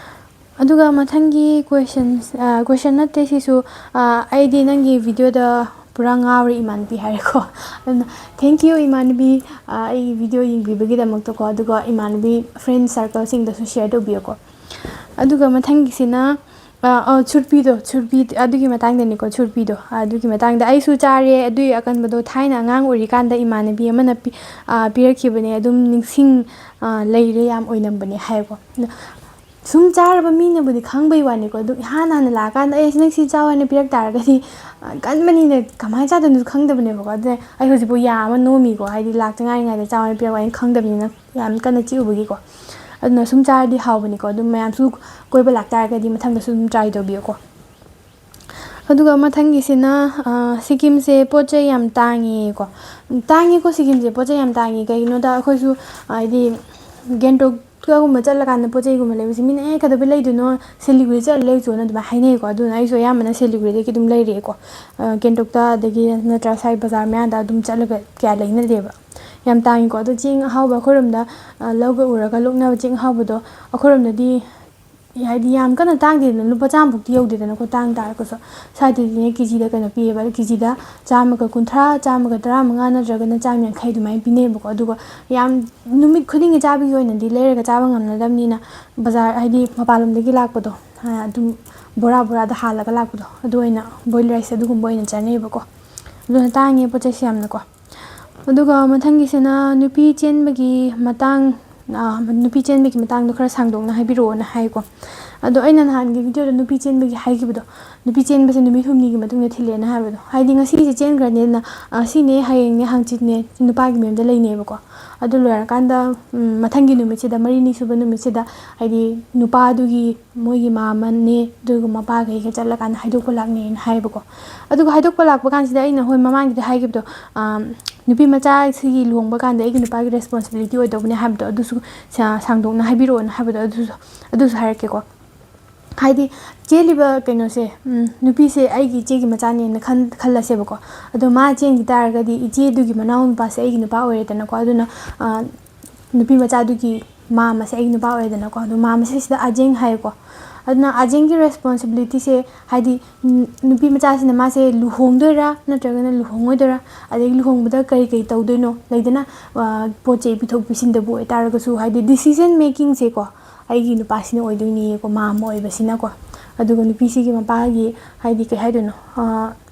ꯑꯗꯨꯒ ꯃꯊꯪꯒꯤ question, ꯑ, question ꯅꯠꯇꯦ ꯁꯤꯁꯨ, ꯑ, "ꯑꯩꯗꯤ ꯅꯪꯒꯤ videoꯗ ꯄꯨꯔꯥ ꯉꯥꯎꯔꯦ ꯏꯃꯥꯟꯅꯕꯤ" ꯍꯥꯏꯔꯦꯀꯣ꯫ ꯑꯗꯨꯅ thank you ꯏꯃꯥꯟꯅꯕꯤ, ꯑ, ꯑꯩꯒꯤ video ꯌꯦꯡꯕꯤꯕꯒꯤꯗꯃꯛꯇꯀꯣ꯫ ꯑꯗꯨꯒ ꯏꯃꯥꯟꯅꯕꯤ friend circleꯁꯤꯡꯗꯁꯨ share ꯇꯧꯕꯤꯌꯨꯀꯣ꯫ ꯑꯗꯨꯒ ꯃꯊꯪꯒꯤꯁꯤꯅ, ꯑ, ꯑ, ꯁꯨꯔꯄꯤꯗꯣ, ꯁꯨꯔꯄꯤ ꯑꯗꯨꯒꯤ ꯃꯇꯥꯡꯗꯅꯤꯀꯣ, ꯁꯨꯔꯄꯤꯗꯣ꯫ ꯑꯗꯨꯒꯤ ꯃꯇꯥꯡꯗ ꯑꯩꯁꯨ ꯆꯥꯔꯦ, ꯑꯗꯨꯒꯤ ꯑꯀꯟꯕꯗꯣ ꯊꯥꯏꯅ ꯑꯉꯥꯡ ꯑꯣꯏꯔꯤꯀꯥꯟꯗ ꯏꯃꯥꯟꯅꯕꯤ ꯑꯃꯅ ꯄꯤ-, ꯑ, ꯄꯤꯔꯛꯈꯤꯕꯅꯦ, ꯑꯗꯨꯝ ꯅꯤꯡꯁꯤꯡ, ꯑ, ꯂꯩꯔꯦ, ꯌꯥꯝ ꯑꯣꯏꯅꯝꯕꯅꯦ ꯍꯥꯏꯀꯣ꯫ ꯑꯗꯣ ꯁꯨꯝ ꯆꯥꯔꯕ ꯃꯤꯅꯕꯨꯗꯤ ꯈꯪꯕꯩ ꯋꯥꯅꯤꯀꯣ, ꯑꯗꯨꯝ ꯏꯍꯥꯟ ꯍꯥꯟꯅ ꯂꯥꯛꯑꯀꯥꯟꯗ "ꯑꯦ, ꯅꯪ ꯁꯤ ꯆꯥꯎ" ꯍꯥꯏꯅ ꯄꯤꯔꯛ ꯇꯥꯔꯒꯗꯤ, ꯑ, ꯀꯟꯕꯅꯤꯅ ꯀꯃꯥꯏꯅ ꯆꯥꯗꯣꯏꯅꯣꯁꯨ ꯈꯪꯗꯕꯅꯦꯕꯀꯣ꯫ ꯑꯗꯨꯅ ꯑꯩ ꯍꯧꯖꯤꯛꯐꯥꯎ ꯌꯥ ꯑꯃ ꯅꯣꯝꯃꯤꯀꯣ, ꯍꯥꯏꯗꯤ ꯂꯥꯛꯇ ꯉꯥꯏꯔꯤꯉꯩꯗ "ꯆꯥꯎ" ꯍꯥꯏꯅ ꯄꯤꯔꯛꯄ ꯑꯩꯅ ꯈꯪꯗꯕꯅꯤꯅ ꯌꯥꯝ ꯀꯟꯅ ꯆꯤꯛꯎꯕꯒꯤꯀꯣ꯫ ꯑꯗꯨꯅ ꯁꯨꯝ ꯆꯥꯔꯗꯤ ꯍꯥꯎꯕꯅꯤꯀꯣ꯫ ꯑꯗꯨꯝ ꯃꯌꯥꯝꯁꯨ ꯀꯣꯏꯕ ꯂꯥꯛꯇꯥꯔꯒꯗꯤ ꯃꯊꯪꯗꯁꯨ ꯑꯗꯨꯝ try ꯇꯧꯕꯤꯌꯨꯀꯣ꯫ ꯑꯗꯨꯒ ꯃꯊꯪꯒꯤꯁꯤꯅ, ꯑ, ꯁꯤꯀꯤꯝꯁꯦ ꯄꯣꯠ ꯆꯩ ꯌꯥꯝ ꯇꯥꯡꯉꯦꯀꯣ꯫ ꯇꯥꯡꯉꯦꯀꯣ, ꯁꯤꯀꯤꯝꯁꯦ ꯄꯣꯠ ꯆꯩ ꯌꯥꯝ ꯇꯥꯡꯉꯦ꯫ ꯀꯩꯒꯤꯅꯣꯗ ꯑꯩꯈꯣꯏꯁꯨ, ꯍꯥꯏꯗꯤ, ꯒꯦꯡꯇꯣꯛꯇꯒꯨꯝꯕ ꯆꯠꯂꯀꯥꯟꯗ ꯄꯣꯠ ꯆꯩꯒꯨꯝꯕ ꯂꯩꯕꯁꯦ ꯃꯤꯅ "ꯑꯦ, ꯀꯩꯗꯧꯕꯩ ꯂꯩꯗꯣꯏꯅꯣ? ꯁꯤꯂꯤꯒꯨꯔꯤ ꯆꯠꯂ ꯂꯩꯔꯨꯆꯣꯅ" ꯑꯗꯨꯃꯥꯏꯅ ꯍꯥꯏꯅꯩꯀꯣ꯫ ꯑꯗꯨꯅ ꯑꯩꯁꯨ ꯑꯌꯥꯝꯕꯅ ꯁꯤꯂꯤꯒꯨꯔꯤꯗꯒꯤ ꯑꯗꯨꯝ ꯂꯩꯔꯛꯑꯦꯀꯣ꯫ ꯑ, ꯒꯦꯡꯇꯣꯛꯇ, ꯑꯗꯒꯤ ꯅꯠꯇ꯭ꯔꯒ ꯁ꯭ꯋꯥꯏ ꯕꯖꯥꯔ ꯃꯌꯥꯗ ꯑꯗꯨꯝ ꯆꯠꯂꯒ ꯀꯌꯥ ꯂꯩꯅꯗꯦꯕ꯫ ꯌꯥꯝ ꯇꯥꯡꯉꯤꯀꯣ꯫ ꯑꯗꯣ ꯆꯦꯡ ꯑꯍꯥꯎꯕ ꯑꯩꯈꯣꯏꯔꯣꯝꯗ, ꯑ, ꯂꯧꯒ ꯎꯔꯒ ꯂꯣꯛꯅꯕ ꯆꯦꯡ ꯑꯍꯥꯎꯕꯗꯣ ꯑꯩꯈꯣꯏꯔꯣꯝꯗꯗꯤ ꯍꯥꯏꯗꯤ ꯌꯥꯝ ꯀꯟꯅ ꯇꯥꯡꯗꯦꯗꯅ, ꯂꯨꯄꯥ ꯆꯥꯝꯃ ꯐꯥꯎꯗꯤ ꯌꯧꯗꯦꯗꯅꯀꯣ, ꯇꯥꯡ ꯇꯥꯔꯒꯁꯨ꯫ ꯁ꯭ꯋꯥꯏꯗꯗꯤꯅꯦ, ꯀꯦꯖꯤꯗ ꯀꯩꯅꯣ ꯄꯤꯌꯦꯕ, ꯀꯦꯖꯤꯗ ꯆꯥꯝꯃꯒ ꯀꯨꯟꯊ꯭ꯔꯥ, ꯆꯥꯝꯃꯒ ꯇꯔꯥꯃꯉꯥ ꯅꯠꯇ꯭ꯔꯒꯅ ꯆꯥꯝꯃ ꯌꯥꯡꯈꯩ ꯑꯗꯨꯃꯥꯏꯅ ꯄꯤꯅꯩꯌꯦꯕꯀꯣ꯫ ꯑꯗꯨꯒ ꯌꯥꯝ ꯅꯨꯃꯤꯠ ꯈꯨꯗꯤꯡꯒꯤ ꯆꯥꯕꯒꯤ ꯑꯣꯏꯅꯗꯤ ꯂꯩꯔꯒ ꯆꯥꯕ ꯉꯝꯅꯗꯕꯅꯤꯅ, ꯕꯖꯥꯔ, ꯍꯥꯏꯗꯤ ꯃꯄꯥꯟꯂꯣꯝꯗꯒꯤ ꯂꯥꯛꯄꯗꯣ, ꯑꯗꯨꯝ ꯕꯣꯔꯥ ꯕꯣꯔꯥꯗ ꯍꯥꯜꯂꯒ ꯂꯥꯛꯄꯗꯣ, ꯑꯗꯨ ꯑꯣꯏꯅ, boiled rice ꯑꯗꯨꯒꯨꯝꯕ ꯑꯣꯏꯅ ꯆꯥꯅꯩꯌꯦꯕꯀꯣ꯫ ꯑꯗꯨꯅ ꯇꯥꯡꯉꯦ ꯄꯣꯠ ꯆꯩꯁꯦ ꯌꯥꯝꯅꯀꯣ꯫ ꯑꯗꯨꯒ ꯃꯊꯪꯒꯤꯁꯤꯅ ꯅꯨꯄꯤ ꯆꯦꯟꯕꯒꯤ ꯃꯇꯥꯡ, ꯑ, ꯅꯨꯄꯤ ꯆꯦꯟꯕꯒꯤ ꯃꯇꯥꯡꯗꯣ ꯈꯔ ꯁꯥꯡꯗꯣꯛꯅ ꯍꯥꯏꯕꯤꯔꯛꯑꯣꯅ ꯍꯥꯏꯀꯣ꯫ ꯑꯗꯣ ꯑꯩꯅ ꯅꯍꯥꯟꯒꯤ videoꯗ ꯅꯨꯄꯤ ꯆꯦꯟꯕꯒꯤ ꯍꯥꯏꯈꯤꯕꯗꯣ, ꯅꯨꯄꯤ ꯆꯦꯟꯕꯁꯦ ꯅꯨꯃꯤꯠ ꯍꯨꯝꯅꯤꯒꯤ ꯃꯇꯨꯡꯗ ꯊꯤꯜꯂꯦꯅ ꯍꯥꯏꯕꯗꯣ, ꯍꯥꯏꯗꯤ ꯉꯁꯤꯁꯦ ꯆꯦꯟꯈ꯭ꯔꯅꯤꯗꯅ, ꯑ, ꯁꯤꯅꯦ, ꯍꯌꯦꯡꯅꯦ, ꯍꯪꯆꯤꯠꯅꯦ, ꯅꯨꯄꯥꯒꯤ ꯃꯌꯨꯝꯗ ꯂꯩꯅꯦꯕꯀꯣ꯫ ꯑꯗꯨ ꯂꯣꯏꯔꯀꯥꯟꯗ, ꯎꯝ, ꯃꯊꯪꯒꯤ ꯅꯨꯃꯤꯠꯁꯤꯗ, ꯃꯔꯤꯅꯤ ꯁꯨꯕ ꯅꯨꯃꯤꯠꯁꯤꯗ, ꯍꯥꯏꯗꯤ ꯅꯨꯄꯥꯗꯨꯒꯤ ꯃꯣꯏꯒꯤ ꯃꯥꯃꯅꯦ, ꯑꯗꯨꯒ ꯃꯄꯥꯈꯩꯒ ꯆꯠꯂꯀꯥꯟꯗ ꯍꯥꯏꯗꯣꯛꯄ ꯂꯥꯛꯅꯩꯅ ꯍꯥꯏꯌꯦꯕꯀꯣ꯫ ꯑꯗꯨꯒ ꯍꯥꯏꯗꯣꯛꯄ ꯂꯥꯛꯄ ꯀꯥꯟꯁꯤꯗ ꯑꯩꯅ, ꯍꯣꯏ, ꯃꯃꯥꯡꯒꯤꯗ ꯍꯥꯏꯈꯤꯕꯗꯣ, ꯑꯥ, ꯅꯨꯄꯤ ꯃꯆꯥꯁꯤꯒꯤ ꯂꯨꯍꯣꯡꯕ ꯀꯥꯟꯗ ꯑꯩꯒꯤ ꯅꯨꯄꯥꯒꯤ responsibility ꯑꯣꯏꯗꯧꯕꯅꯦ ꯍꯥꯏꯕꯗꯣ, ꯑꯗꯨꯁꯨ ꯁꯥꯡꯗꯣꯛꯅ ꯍꯥꯏꯕꯤꯔꯛꯑꯣꯅ ꯍꯥꯏꯕꯗꯣ, ꯑꯗꯨꯁꯨ ꯑꯗꯨꯁꯨ ꯍꯥꯏꯔꯛꯀꯦꯀꯣ꯫ ꯍꯥꯏꯗꯤ ꯆꯦꯜꯂꯤꯕ ꯀꯩꯅꯣꯁꯦ, ꯅꯨꯄꯤꯁꯦ ꯑꯩꯒꯤ ꯏꯆꯦꯒꯤ ꯃꯆꯥꯅꯦꯅ ꯈꯜꯂꯁꯦꯕꯀꯣ꯫ ꯑꯗꯣ ꯃꯥ ꯆꯦꯟꯈꯤ ꯇꯥꯔꯒꯗꯤ ꯏꯆꯦꯗꯨꯒꯤ ꯃꯅꯥꯎ ꯅꯨꯄꯥꯁꯦ ꯑꯩꯒꯤ ꯅꯨꯄꯥ ꯑꯣꯏꯔꯦꯗꯅꯀꯣ꯫ ꯑꯗꯨꯅ ꯅꯨꯄꯤ ꯃꯆꯥꯗꯨꯒꯤ ꯃꯥꯝꯃꯁꯦ ꯑꯩꯒꯤ ꯅꯨꯄꯥ ꯑꯣꯏꯔꯦꯗꯅꯀꯣ꯫ ꯑꯗꯣ ꯃꯥꯝꯃꯁꯦ ꯁꯤꯗ ꯑꯖꯦꯡ ꯍꯥꯏꯌꯦꯀꯣ꯫ ꯑꯗꯨꯅ ꯑꯖꯦꯡꯒꯤ responsibilityꯁꯦ ꯍꯥꯏꯗꯤ ꯅꯨꯄꯤ ꯃꯆꯥꯁꯤꯅ ꯃꯥꯁꯦ ꯂꯨꯍꯣꯡꯗꯣꯏꯔꯥ ꯅꯠꯇ꯭ꯔꯒꯅ ꯂꯨꯍꯣꯡꯉꯣꯏꯗꯣꯏꯔꯥ, ꯑꯗꯒꯤ ꯂꯨꯍꯣꯡꯕꯗ ꯀꯔꯤ ꯀꯔꯤ ꯇꯧꯗꯣꯏꯅꯣ, ꯂꯩꯗꯅ, ꯄꯣꯠ ꯆꯩ ꯄꯤꯊꯣꯛ ꯄꯤꯁꯤꯟꯗꯕꯨ ꯑꯣꯏꯇꯥꯔꯒꯁꯨ, ꯍꯥꯏꯗꯤ decision makingꯁꯦꯀꯣ ꯑꯩꯒꯤ ꯅꯨꯄꯥꯁꯤꯅ ꯑꯣꯏꯗꯣꯏꯅꯤꯀꯣ, ꯃꯥꯝꯃ ꯑꯣꯏꯕꯁꯤꯅꯀꯣ꯫ ꯑꯗꯨꯒ ꯅꯨꯄꯤꯁꯤꯒꯤ ꯃꯄꯥꯒꯤ, ꯍꯥꯏꯗꯤ ꯀꯩ ꯍꯥꯏꯗꯣꯏꯅꯣ,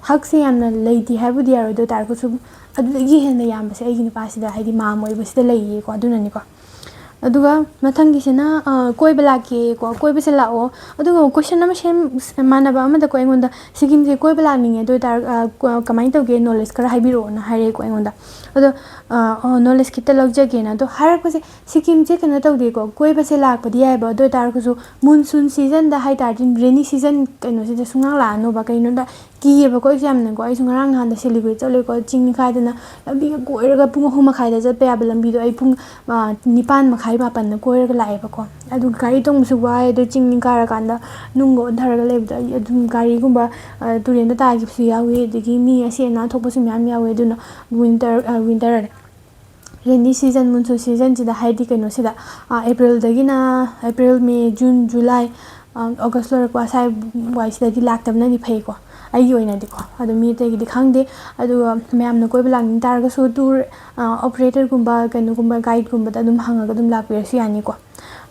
ꯍꯛꯁꯦ ꯌꯥꯝꯅ ꯂꯩꯇꯦ ꯍꯥꯏꯕꯨꯗꯤ ꯌꯥꯔꯣꯏ, ꯑꯗꯨ ꯑꯣꯏ ꯇꯥꯔꯒꯁꯨ ꯑꯗꯨꯗꯒꯤ ꯍꯦꯟꯅ ꯌꯥꯝꯕꯁꯦ ꯑꯩꯒꯤ ꯅꯨꯄꯥꯁꯤꯗ, ꯍꯥꯏꯗꯤ ꯃꯥꯝꯃ ꯑꯣꯏꯕꯁꯤꯗ ꯂꯩꯌꯦꯀꯣ꯫ ꯑꯗꯨꯅꯅꯤꯀꯣ꯫ ꯑꯗꯨꯒ ꯃꯊꯪꯒꯤꯁꯤꯅ, ꯀꯣꯏꯕ ꯂꯥꯛꯀꯦꯀꯣ, ꯀꯣꯏꯕꯁꯦ ꯂꯥꯛꯑꯣ꯫ ꯑꯗꯨꯒ question ꯑꯃ ꯁꯦꯝ ꯃꯥꯟꯅꯕ ꯑꯃꯗꯀꯣ ꯑꯩꯉꯣꯟꯗ, "ꯁꯤꯀꯤꯝꯁꯦ ꯀꯣꯏꯕ ꯂꯥꯛꯅꯤꯡꯉꯦ, ꯑꯗꯨ ꯑꯣꯏꯇꯥꯔ-, ꯀꯃꯥꯏꯅ ꯇꯧꯒꯦ, knowledge ꯈꯔ ꯍꯥꯏꯕꯤꯔꯛꯑꯣꯅ" ꯍꯥꯏꯔꯛꯑꯦꯀꯣ ꯑꯩꯉꯣꯟꯗ꯫ ꯑꯗꯣ knowledge ꯈꯤꯇ ꯂꯧꯖꯒꯦꯅ꯫ ꯑꯗꯣ ꯍꯥꯏꯔꯛꯄꯁꯦ, ꯁꯤꯀꯤꯝꯁꯦ ꯀꯩꯅꯣ ꯇꯧꯗꯦꯀꯣ, ꯀꯣꯏꯕꯁꯦ ꯂꯥꯛꯄꯗꯤ ꯌꯥꯏꯕ, ꯑꯗꯨ ꯑꯣꯏꯇꯥꯔꯒꯁꯨ monsoon seasonꯗ ꯍꯥꯏ ꯇꯥꯔꯗꯤ, rainy season ꯀꯩꯅꯣꯁꯤꯗ ꯁꯨꯡꯂꯥꯛ ꯂꯥꯛꯑꯅꯣꯕ꯫ ꯀꯩꯒꯤꯅꯣꯗ ꯀꯤꯌꯦꯕꯀꯣ ꯑꯩꯁꯨ ꯌꯥꯝꯅꯀꯣ꯫ ꯑꯩꯁꯨ ꯉꯔꯥꯡ ꯅꯍꯥꯟꯗ ꯁꯤꯂꯤꯒꯨꯔꯤ ꯆꯠꯂꯨꯏꯀꯣ, ꯆꯤꯡ ꯅꯤꯡꯈꯥꯏꯗꯅ ꯂꯝꯕꯤꯒ ꯀꯣꯏꯔꯒ ꯄꯨꯡ ꯑꯍꯨꯝ ꯃꯈꯥꯏꯗ ꯆꯠꯄ ꯌꯥꯕ ꯂꯝꯕꯤꯗꯣ ꯑꯩ ꯄꯨꯡ ꯅꯤꯄꯥꯟ ꯃꯈꯥꯏ ꯃꯥꯄꯟꯗ ꯀꯣꯏꯔꯒ ꯂꯥꯛꯑꯦꯕꯀꯣ꯫ ꯑꯗꯨ ꯒꯥꯔꯤ ꯇꯣꯡꯕꯁꯨ ꯋꯥꯏ, ꯑꯗꯨ ꯆꯤꯡ ꯅꯤꯡꯈꯥꯏꯔꯀꯥꯟꯗ ꯅꯨꯡꯒ ꯑꯣꯟꯊꯔꯒ ꯂꯩꯕꯗꯣ ꯑꯩ ꯑꯗꯨꯝ ꯒꯥꯔꯤꯒꯨꯝꯕ ꯇꯨꯔꯦꯟꯗ ꯇꯥꯈꯤꯕꯁꯨ ꯌꯥꯎꯏ, ꯑꯗꯒꯤ ꯃꯤ ꯑꯁꯤ ꯑꯅꯥ ꯊꯣꯛꯄꯁꯨ ꯃꯌꯥꯝ ꯌꯥꯎꯏ꯫ ꯑꯗꯨꯅ winter, winter rainy season, monsoon seasonꯁꯤꯗ, ꯍꯥꯏꯗꯤ ꯀꯩꯅꯣꯁꯤꯗ, Aprilꯗꯒꯤꯅ April, May, June, July, August ꯂꯣꯏꯔꯛꯄ ꯁ꯭ꯋꯥꯏ ꯋꯥꯏꯁꯤꯗꯗꯤ ꯂꯥꯛꯇꯕꯅꯗꯤ ꯐꯩꯀꯣ, ꯑꯩꯒꯤ ꯑꯣꯏꯅꯗꯤꯀꯣ꯫ ꯑꯗꯣ ꯃꯤ ꯑꯇꯩꯒꯤꯗꯤ ꯈꯪꯗꯦ꯫ ꯑꯗꯨꯒ ꯃꯌꯥꯝꯅ ꯀꯣꯏꯕ ꯂꯥꯛꯅꯤꯡ ꯇꯥꯔꯒꯁꯨ tour operatorꯒꯨꯝꯕ ꯀꯩꯅꯣꯒꯨꯝꯕ guideꯒꯨꯝꯕꯗ ꯑꯗꯨꯝ ꯍꯪꯉꯒ ꯑꯗꯨꯝ ꯂꯥꯛꯄꯤꯔꯁꯨ ꯌꯥꯅꯤꯀꯣ꯫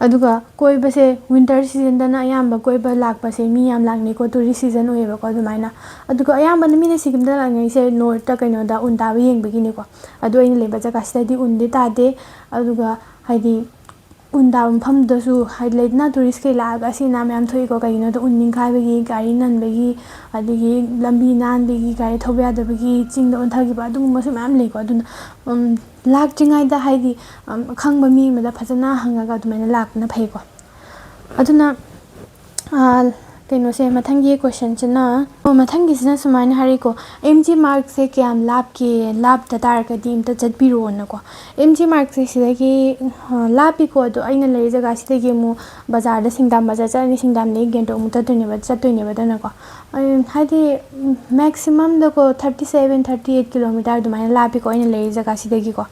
ꯑꯗꯨꯒ ꯀꯣꯏꯕꯁꯦ winter seasonꯗꯅ ꯑꯌꯥꯝꯕ ꯀꯣꯏꯕ ꯂꯥꯛꯄꯁꯦ ꯃꯤ ꯌꯥꯝ ꯂꯥꯛꯅꯩꯀꯣ, tourist season ꯑꯣꯏꯌꯦꯕꯀꯣ ꯑꯗꯨꯃꯥꯏꯅ꯫ ꯑꯗꯨꯒ ꯑꯌꯥꯝꯕꯅ ꯃꯤꯅ ꯁꯤꯀꯤꯝꯗ ꯂꯥꯛꯅꯩꯁꯦ northꯇ, ꯀꯩꯅꯣꯗ, ꯎꯟ ꯇꯥꯕ ꯌꯦꯡꯕꯒꯤꯅꯤꯀꯣ꯫ ꯑꯗꯣ ꯑꯩꯅ ꯂꯩꯕ ꯖꯒꯥꯁꯤꯗꯗꯤ ꯎꯟꯗꯤ ꯇꯥꯗꯦ꯫ ꯑꯗꯨꯒ ꯍꯥꯏꯗꯤ ꯎꯟ ꯇꯥꯕ ꯃꯐꯝꯗꯨꯗꯁꯨ, ꯍꯥꯏꯗꯤ ꯂꯩꯗꯅ, touristꯈꯩ ꯂꯥꯛꯑꯒ ꯑꯁꯤ ꯑꯅꯥ ꯃꯌꯥꯝ ꯊꯣꯛꯏꯀꯣ꯫ ꯀꯩꯒꯤꯅꯣꯗ ꯎꯟ ꯅꯤꯡꯈꯥꯏꯕꯒꯤ, ꯒꯥꯔꯤ ꯅꯟꯕꯒꯤ, ꯑꯗꯒꯤ ꯂꯝꯕꯤ ꯅꯥꯟꯕꯒꯤ, ꯒꯥꯔꯤ ꯊꯧꯕ ꯌꯥꯗꯕꯒꯤ ꯆꯤꯡꯗ ꯑꯣꯟꯊꯈꯤꯕ, ꯑꯗꯨꯒꯨꯝꯕꯁꯨ ꯃꯌꯥꯝ ꯂꯩꯀꯣ꯫ ꯑꯗꯨꯅ ꯂꯥꯛꯇ꯭ꯔꯤꯉꯩꯗ ꯍꯥꯏꯗꯤ ꯑꯈꯪꯕ ꯃꯤ ꯑꯃꯗ ꯐꯖꯅ ꯍꯪꯉꯒ ꯑꯗꯨꯃꯥꯏꯅ ꯂꯥꯛꯄꯅ ꯐꯩꯀꯣ꯫ ꯑꯗꯨꯅ ꯀꯩꯅꯣꯁꯦ, ꯃꯊꯪꯒꯤ ꯀꯣꯏꯁꯟꯁꯤꯅ, ꯑꯣ, ꯃꯊꯪꯒꯤꯁꯤꯅ ꯁꯨꯃꯥꯏꯅ ꯍꯥꯏꯔꯤꯀꯣ, "ꯑꯦꯝ ꯖꯤ ꯃꯥꯔꯛꯁꯦ ꯀꯌꯥꯝ ꯂꯥꯞꯀꯦ? ꯂꯥꯞꯇ ꯇꯥꯔꯒꯗꯤ ꯑꯝꯇ ꯆꯠꯄꯤꯔꯛꯑꯣꯅꯀꯣ"꯫ ꯑꯦꯝ ꯖꯤ ꯃꯥꯔꯛꯁꯦ ꯁꯤꯗꯒꯤ, ꯑ, ꯂꯥꯞꯄꯤꯀꯣ, ꯑꯗꯣ ꯑꯩꯅ ꯂꯩꯔꯤ ꯖꯒꯥꯁꯤꯗꯒꯤ ꯑꯃꯨꯛ ꯕꯖꯥꯔꯗ ꯁꯤꯡꯗꯥꯝ ꯕꯖꯥꯔ ꯆꯠꯂꯅꯤ, ꯁꯤꯡꯗꯥꯝꯗꯒꯤ ꯒꯦꯡꯇꯣꯛ ꯑꯃꯨꯛ ꯆꯠꯇꯣꯏꯅꯦꯕ, ꯆꯠꯇꯣꯏꯅꯦꯕ ꯑꯗꯨꯅꯀꯣ꯫ ꯑ, ꯍꯥꯏꯗꯤ, ꯃꯦꯛꯁꯤꯃꯝꯗꯀꯣ thirty seven, thirty eight kilometre ꯑꯗꯨꯃꯥꯏꯅ ꯂꯥꯞꯄꯤꯀꯣ ꯑꯩꯅ ꯂꯩꯔꯤ ꯖꯒꯥꯁꯤꯗꯒꯤꯀꯣ꯫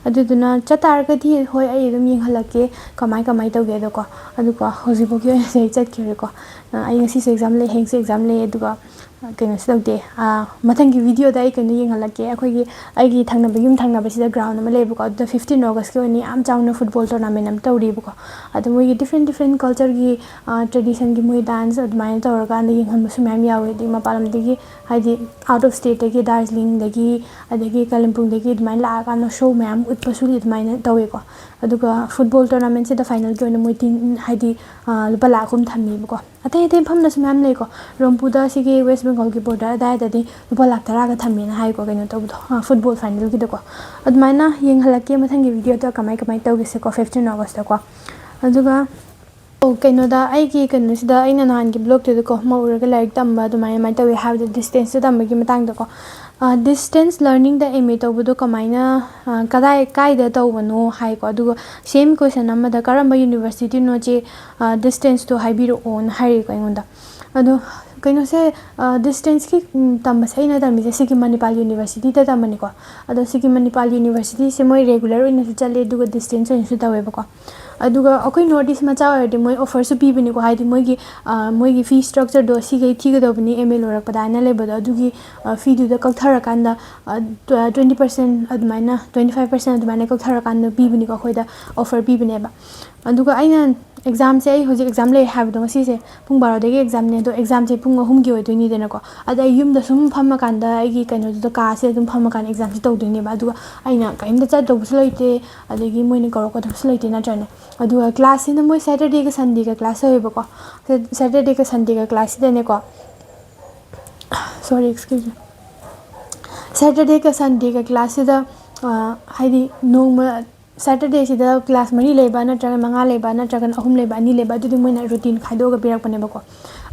ꯑꯗꯨꯗꯨꯅ ꯆꯠꯇꯥꯔꯒꯗꯤ, ꯍꯣꯏ, ꯑꯩ ꯑꯗꯨꯝ ꯌꯦꯡꯍꯜꯂꯛꯀꯦ ꯀꯃꯥꯏ ꯀꯃꯥꯏ ꯇꯧꯒꯦꯗꯣꯀꯣ꯫ ꯑꯗꯨꯀꯣ, ꯍꯧꯖꯤꯛꯐꯥꯎꯒꯤ ꯑꯣꯏꯅꯗꯤ ꯑꯩ ꯆꯠꯈꯤꯔꯣꯏꯀꯣ꯫ ꯑ, ꯑꯩ ꯉꯁꯤꯁꯨ ꯑꯦꯛꯖꯥꯝ ꯂꯩ, ꯍꯌꯦꯡꯁꯨ ꯑꯦꯛꯖꯥꯝ ꯂꯩ, ꯑꯗꯨꯒ, ꯑ, ꯀꯩꯅꯣꯁꯨ ꯇꯧꯗꯦ꯫ ꯑ, ꯃꯊꯪꯒꯤ ꯚꯤꯗꯤꯑꯣꯗ ꯑꯩ ꯀꯩꯅꯣ ꯌꯦꯡꯍꯜꯂꯛꯀꯦ꯫ ꯑꯩꯈꯣꯏꯒꯤ, ꯑꯩꯒꯤ ꯊꯪꯅꯕ, ꯌꯨꯝ ꯊꯪꯅꯕꯁꯤꯗ ꯒ꯭ꯔꯥꯎꯟ ꯑꯃ ꯂꯩꯌꯦꯕꯀꯣ, ꯑꯗꯨꯗ ꯐꯤꯐꯇꯤꯟ ꯑꯣꯒꯁꯀꯤ ꯑꯣꯏꯅ ꯌꯥꯝ ꯆꯥꯎꯅ ꯐꯨꯠꯕꯣꯜ ꯇꯣꯔꯅꯥꯃꯦꯟ ꯑꯃ ꯇꯧꯔꯤꯕꯀꯣ꯫ ꯑꯗ ꯃꯣꯏꯒꯤ ꯗꯤꯐ꯭ꯔꯦꯟ ꯗꯤꯐ꯭ꯔꯦꯟ ꯀꯜꯆꯔꯒꯤ, ꯑ, ꯇ꯭ꯔꯦꯗꯤꯁꯟꯒꯤ ꯃꯣꯏ ꯗꯥꯟꯁ ꯑꯗꯨꯃꯥꯏꯅ ꯇꯧꯔꯀꯥꯟꯗ ꯌꯦꯡꯍꯟꯕꯁꯨ ꯃꯌꯥꯝ ꯌꯥꯎꯋꯦ꯫ ꯑꯗꯒꯤ ꯃꯄꯥꯟ ꯂꯝꯗꯒꯤ, ꯍꯥꯏꯗꯤ, ꯑꯥꯎꯠ ꯑꯣꯐ ꯁ꯭ꯇꯦꯠꯇꯒꯤ, ꯗꯥꯔꯖꯤꯂꯤꯡꯗꯒꯤ, ꯑꯗꯒꯤ ꯀꯥꯂꯦꯝꯕꯨꯡꯗꯒꯤ ꯑꯗꯨꯃꯥꯏꯅ ꯂꯥꯛꯑꯀꯥꯟꯗ ꯁꯣ ꯃꯌꯥꯝ ꯎꯠꯄꯁꯨ ꯑꯗꯨꯃꯥꯏꯅ ꯇꯧꯋꯦꯀꯣ꯫ ꯑꯗꯨꯒ ꯐꯨꯠꯕꯣꯜ ꯇꯣꯔꯅꯥꯃꯦꯟꯁꯤꯗ ꯐꯥꯏꯅꯦꯜꯒꯤ ꯑꯣꯏꯅ ꯃꯣꯏ ꯇꯤꯝ, ꯍꯥꯏꯗꯤ, ꯑ, ꯂꯨꯄꯥ ꯂꯥꯈ ꯑꯍꯨꯝ ꯊꯝꯃꯦꯕꯀꯣ꯫ ꯑꯇꯩ ꯑꯇꯩ ꯃꯐꯝꯗꯁꯨ ꯃꯌꯥꯝ ꯂꯩꯀꯣ꯫ ꯔꯣꯝꯄꯨꯗ ꯁꯤꯒꯤ ꯋꯦꯁ ꯕꯦꯡꯒꯣꯜꯒꯤ ꯕꯣꯔꯗꯔ ꯑꯗꯥꯏꯗꯗꯤ ꯂꯨꯄꯥ ꯂꯥꯈ ꯇꯔꯥꯒ ꯊꯝꯃꯦꯅ ꯍꯥꯏꯀꯣ, ꯀꯩꯅꯣ ꯇꯧꯕꯗꯣ, ꯑ, ꯐꯨꯠꯕꯣꯜ ꯐꯥꯏꯅꯦꯜꯒꯤꯗꯀꯣ꯫ ꯑꯗꯨꯃꯥꯏꯅ ꯌꯦꯡꯍꯜꯂꯛꯀꯦ ꯃꯊꯪꯒꯤ ꯚꯤꯗꯤꯑꯣꯗ ꯀꯃꯥꯏ ꯀꯃꯥꯏ ꯇꯧꯒꯦꯁꯦꯀꯣ, ꯐꯤꯐꯇꯤꯟ ꯑꯣꯒꯁꯇꯀꯣ꯫ ꯑꯗꯨꯒ, ꯑꯣ, ꯀꯩꯅꯣꯗ, ꯑꯩꯒꯤ ꯀꯩꯅꯣꯁꯤꯗ ꯑꯩꯅ ꯅꯍꯥꯟꯒꯤ ꯕ꯭ꯂꯣꯛꯇꯨꯗꯀꯣ, ꯃꯧ ꯎꯔꯒ ꯂꯥꯏꯔꯤꯛ ꯇꯝꯕ ꯑꯗꯨꯃꯥꯏꯅ, ꯑꯗꯨꯃꯥꯏꯅ ꯇꯧꯋꯦ ꯍꯥꯏꯕꯗꯣ, ꯗꯤꯁꯇꯦꯟꯁꯇ ꯇꯝꯕꯒꯤ ꯃꯇꯥꯡꯗꯀꯣ꯫ ꯑ, ꯗꯤꯁꯇꯦꯟꯁ ꯂꯔꯅꯤꯡꯗ ꯑꯦꯝ ꯑꯦ ꯇꯧꯕꯗꯣ ꯀꯃꯥꯏꯅ, ꯑ, ꯀꯗꯥꯏ, ꯀꯥꯏꯗ ꯇꯧꯕꯅꯣ ꯍꯥꯏꯀꯣ꯫ ꯑꯗꯨꯒ ꯁꯦꯝ ꯀꯣꯏꯁꯟ ꯑꯃꯗ "ꯀꯔꯝꯕ ꯌꯨꯅꯤꯚꯔꯁꯤꯇꯤꯅꯣ ꯆꯦ, ꯑ, ꯗꯤꯁꯇꯦꯟꯁꯇꯣ ꯍꯥꯏꯕꯤꯔꯛꯑꯣꯅ" ꯍꯥꯏꯔꯤꯀꯣ ꯑꯩꯉꯣꯟꯗ꯫ ꯑꯗꯣ ꯀꯩꯅꯣꯁꯦ, ꯑ, ꯗꯤꯁꯇꯦꯟꯁꯀꯤ, ꯎꯝ, ꯇꯝꯕꯁꯦ ꯑꯩꯅ ꯇꯝꯃꯤꯁꯦ ꯁꯤꯒꯤ ꯃꯅꯤꯄꯥꯜ ꯌꯨꯅꯤꯚꯔꯁꯤꯇꯤꯗ ꯇꯝꯕꯅꯤꯀꯣ꯫ ꯑꯗꯣ ꯁꯤꯒꯤ ꯃꯅꯤꯄꯥꯜ ꯌꯨꯅꯤꯚꯔꯁꯤꯇꯤꯁꯦ ꯃꯣꯏ ꯔꯦꯒꯨꯂꯔ ꯑꯣꯏꯅꯁꯨ ꯆꯠꯂꯦ, ꯑꯗꯨꯒ ꯗꯤꯁꯇꯦꯟꯁ ꯑꯣꯏꯅꯁꯨ ꯇꯧꯋꯦꯕꯀꯣ꯫ ꯑꯗꯨꯒ ꯑꯩꯈꯣꯏ ꯅꯣꯔꯠ ꯏꯁ ꯃꯆꯥ ꯑꯣꯏꯔꯗꯤ ꯃꯣꯏ ꯑꯣꯐꯔꯁꯨ ꯄꯤꯕꯅꯤꯀꯣ, ꯍꯥꯏꯗꯤ ꯃꯣꯏꯒꯤ, ꯑ, ꯃꯣꯏꯒꯤ ꯐꯤ ꯁ꯭ꯇ꯭ꯔꯛꯆꯔꯗꯣ ꯁꯤꯈꯩ ꯊꯤꯒꯗꯧꯕꯅꯤ ꯑꯦꯝ ꯑꯦ ꯂꯣꯏꯔꯛꯄꯗ ꯍꯥꯏꯅ ꯂꯩꯕꯗꯣ, ꯑꯗꯨꯒꯤ, ꯑ, ꯐꯤꯗꯨꯗ ꯀꯛꯊꯔꯀꯥꯟꯗ, ꯑ, ꯇ꯭ꯋꯦꯟꯇꯤ ꯄꯥꯔꯁꯦꯟ ꯑꯗꯨꯃꯥꯏꯅ, ꯇ꯭ꯋꯦꯟꯇꯤ ꯐꯥꯏꯚ ꯄꯥꯔꯁꯦꯟ ꯑꯗꯨꯃꯥꯏꯅ ꯀꯛꯊꯔꯀꯥꯟꯗ ꯄꯤꯕꯅꯤꯀꯣ, ꯑꯩꯈꯣꯏꯗ ꯑꯣꯐꯔ ꯄꯤꯕꯅꯦꯕ꯫ ꯑꯗꯨꯒ ꯑꯩꯅ ꯑꯦꯛꯖꯥꯝꯁꯦ, ꯑꯩ ꯍꯧꯖꯤꯛ ꯑꯦꯛꯖꯥꯝ ꯂꯩ ꯍꯥꯏꯕꯗꯣ, ꯉꯁꯤꯁꯦ ꯄꯨꯡ ꯕꯥꯔꯣꯗꯒꯤ ꯑꯦꯛꯖꯥꯝꯅꯦ, ꯑꯗꯣ ꯑꯦꯛꯖꯥꯝꯁꯦ ꯄꯨꯡ ꯑꯍꯨꯝꯒꯤ ꯑꯣꯏꯗꯣꯏꯅꯤꯗꯅꯀꯣ꯫ ꯑꯗ ꯑꯩ ꯌꯨꯝꯗ ꯁꯨꯝ ꯐꯝꯃꯀꯥꯟꯗ ꯑꯩꯒꯤ ꯀꯩꯅꯣꯗꯨꯗ, ꯀꯥꯁꯦ ꯑꯗꯨꯝ ꯐꯝꯃꯀꯥꯟꯗ ꯑꯦꯛꯖꯥꯝꯁꯦ ꯇꯧꯗꯣꯏꯅꯦꯕ꯫ ꯑꯗꯨꯒ ꯑꯩꯅ ꯀꯔꯤꯝꯇ ꯆꯠꯇꯧꯕꯁꯨ ꯂꯩꯇꯦ, ꯑꯗꯒꯤ ꯃꯣꯏꯅ ꯀꯧꯔꯛꯀꯗꯕꯁꯨ ꯂꯩꯇꯦ, ꯅꯠꯇ꯭ꯔꯅꯦ? ꯑꯗꯨꯒ ꯀ꯭ꯂꯥꯁꯁꯤꯅ ꯃꯣꯏ ꯁꯦꯇꯔꯗꯦꯒ ꯁꯟꯗꯦꯒ ꯀ꯭ꯂꯥꯁ ꯇꯧꯋꯦꯕꯀꯣ꯫ ꯁꯦ-, ꯁꯦꯇꯔꯗꯦꯒ ꯁꯟꯗꯦꯒ ꯀ꯭ꯂꯥꯁꯁꯤꯗꯅꯦꯀꯣ, sorry, excuse me, ꯁꯦꯇꯔꯗꯦꯒ ꯁꯟꯗꯦꯒ ꯀ꯭ꯂꯥꯁꯁꯤꯗ, ꯑ, ꯍꯥꯏꯗꯤ ꯅꯣꯡꯃ ꯁꯦꯇꯔꯗꯦꯁꯤꯗ ꯀ꯭ꯂꯥꯁ ꯃꯔꯤ ꯂꯩꯕ, ꯅꯠꯇ꯭ꯔꯒ ꯃꯉꯥ ꯂꯩꯕ, ꯅꯠꯇ꯭ꯔꯒꯅ ꯑꯍꯨꯝ ꯂꯩꯕ, ꯑꯅꯤ ꯂꯩꯕ, ꯑꯗꯨꯗꯤ ꯃꯣꯏꯅ ꯔꯨꯇꯤꯟ ꯈꯥꯏꯗꯣꯛꯑꯒ ꯄꯤꯔꯛꯄꯅꯦꯕꯀꯣ꯫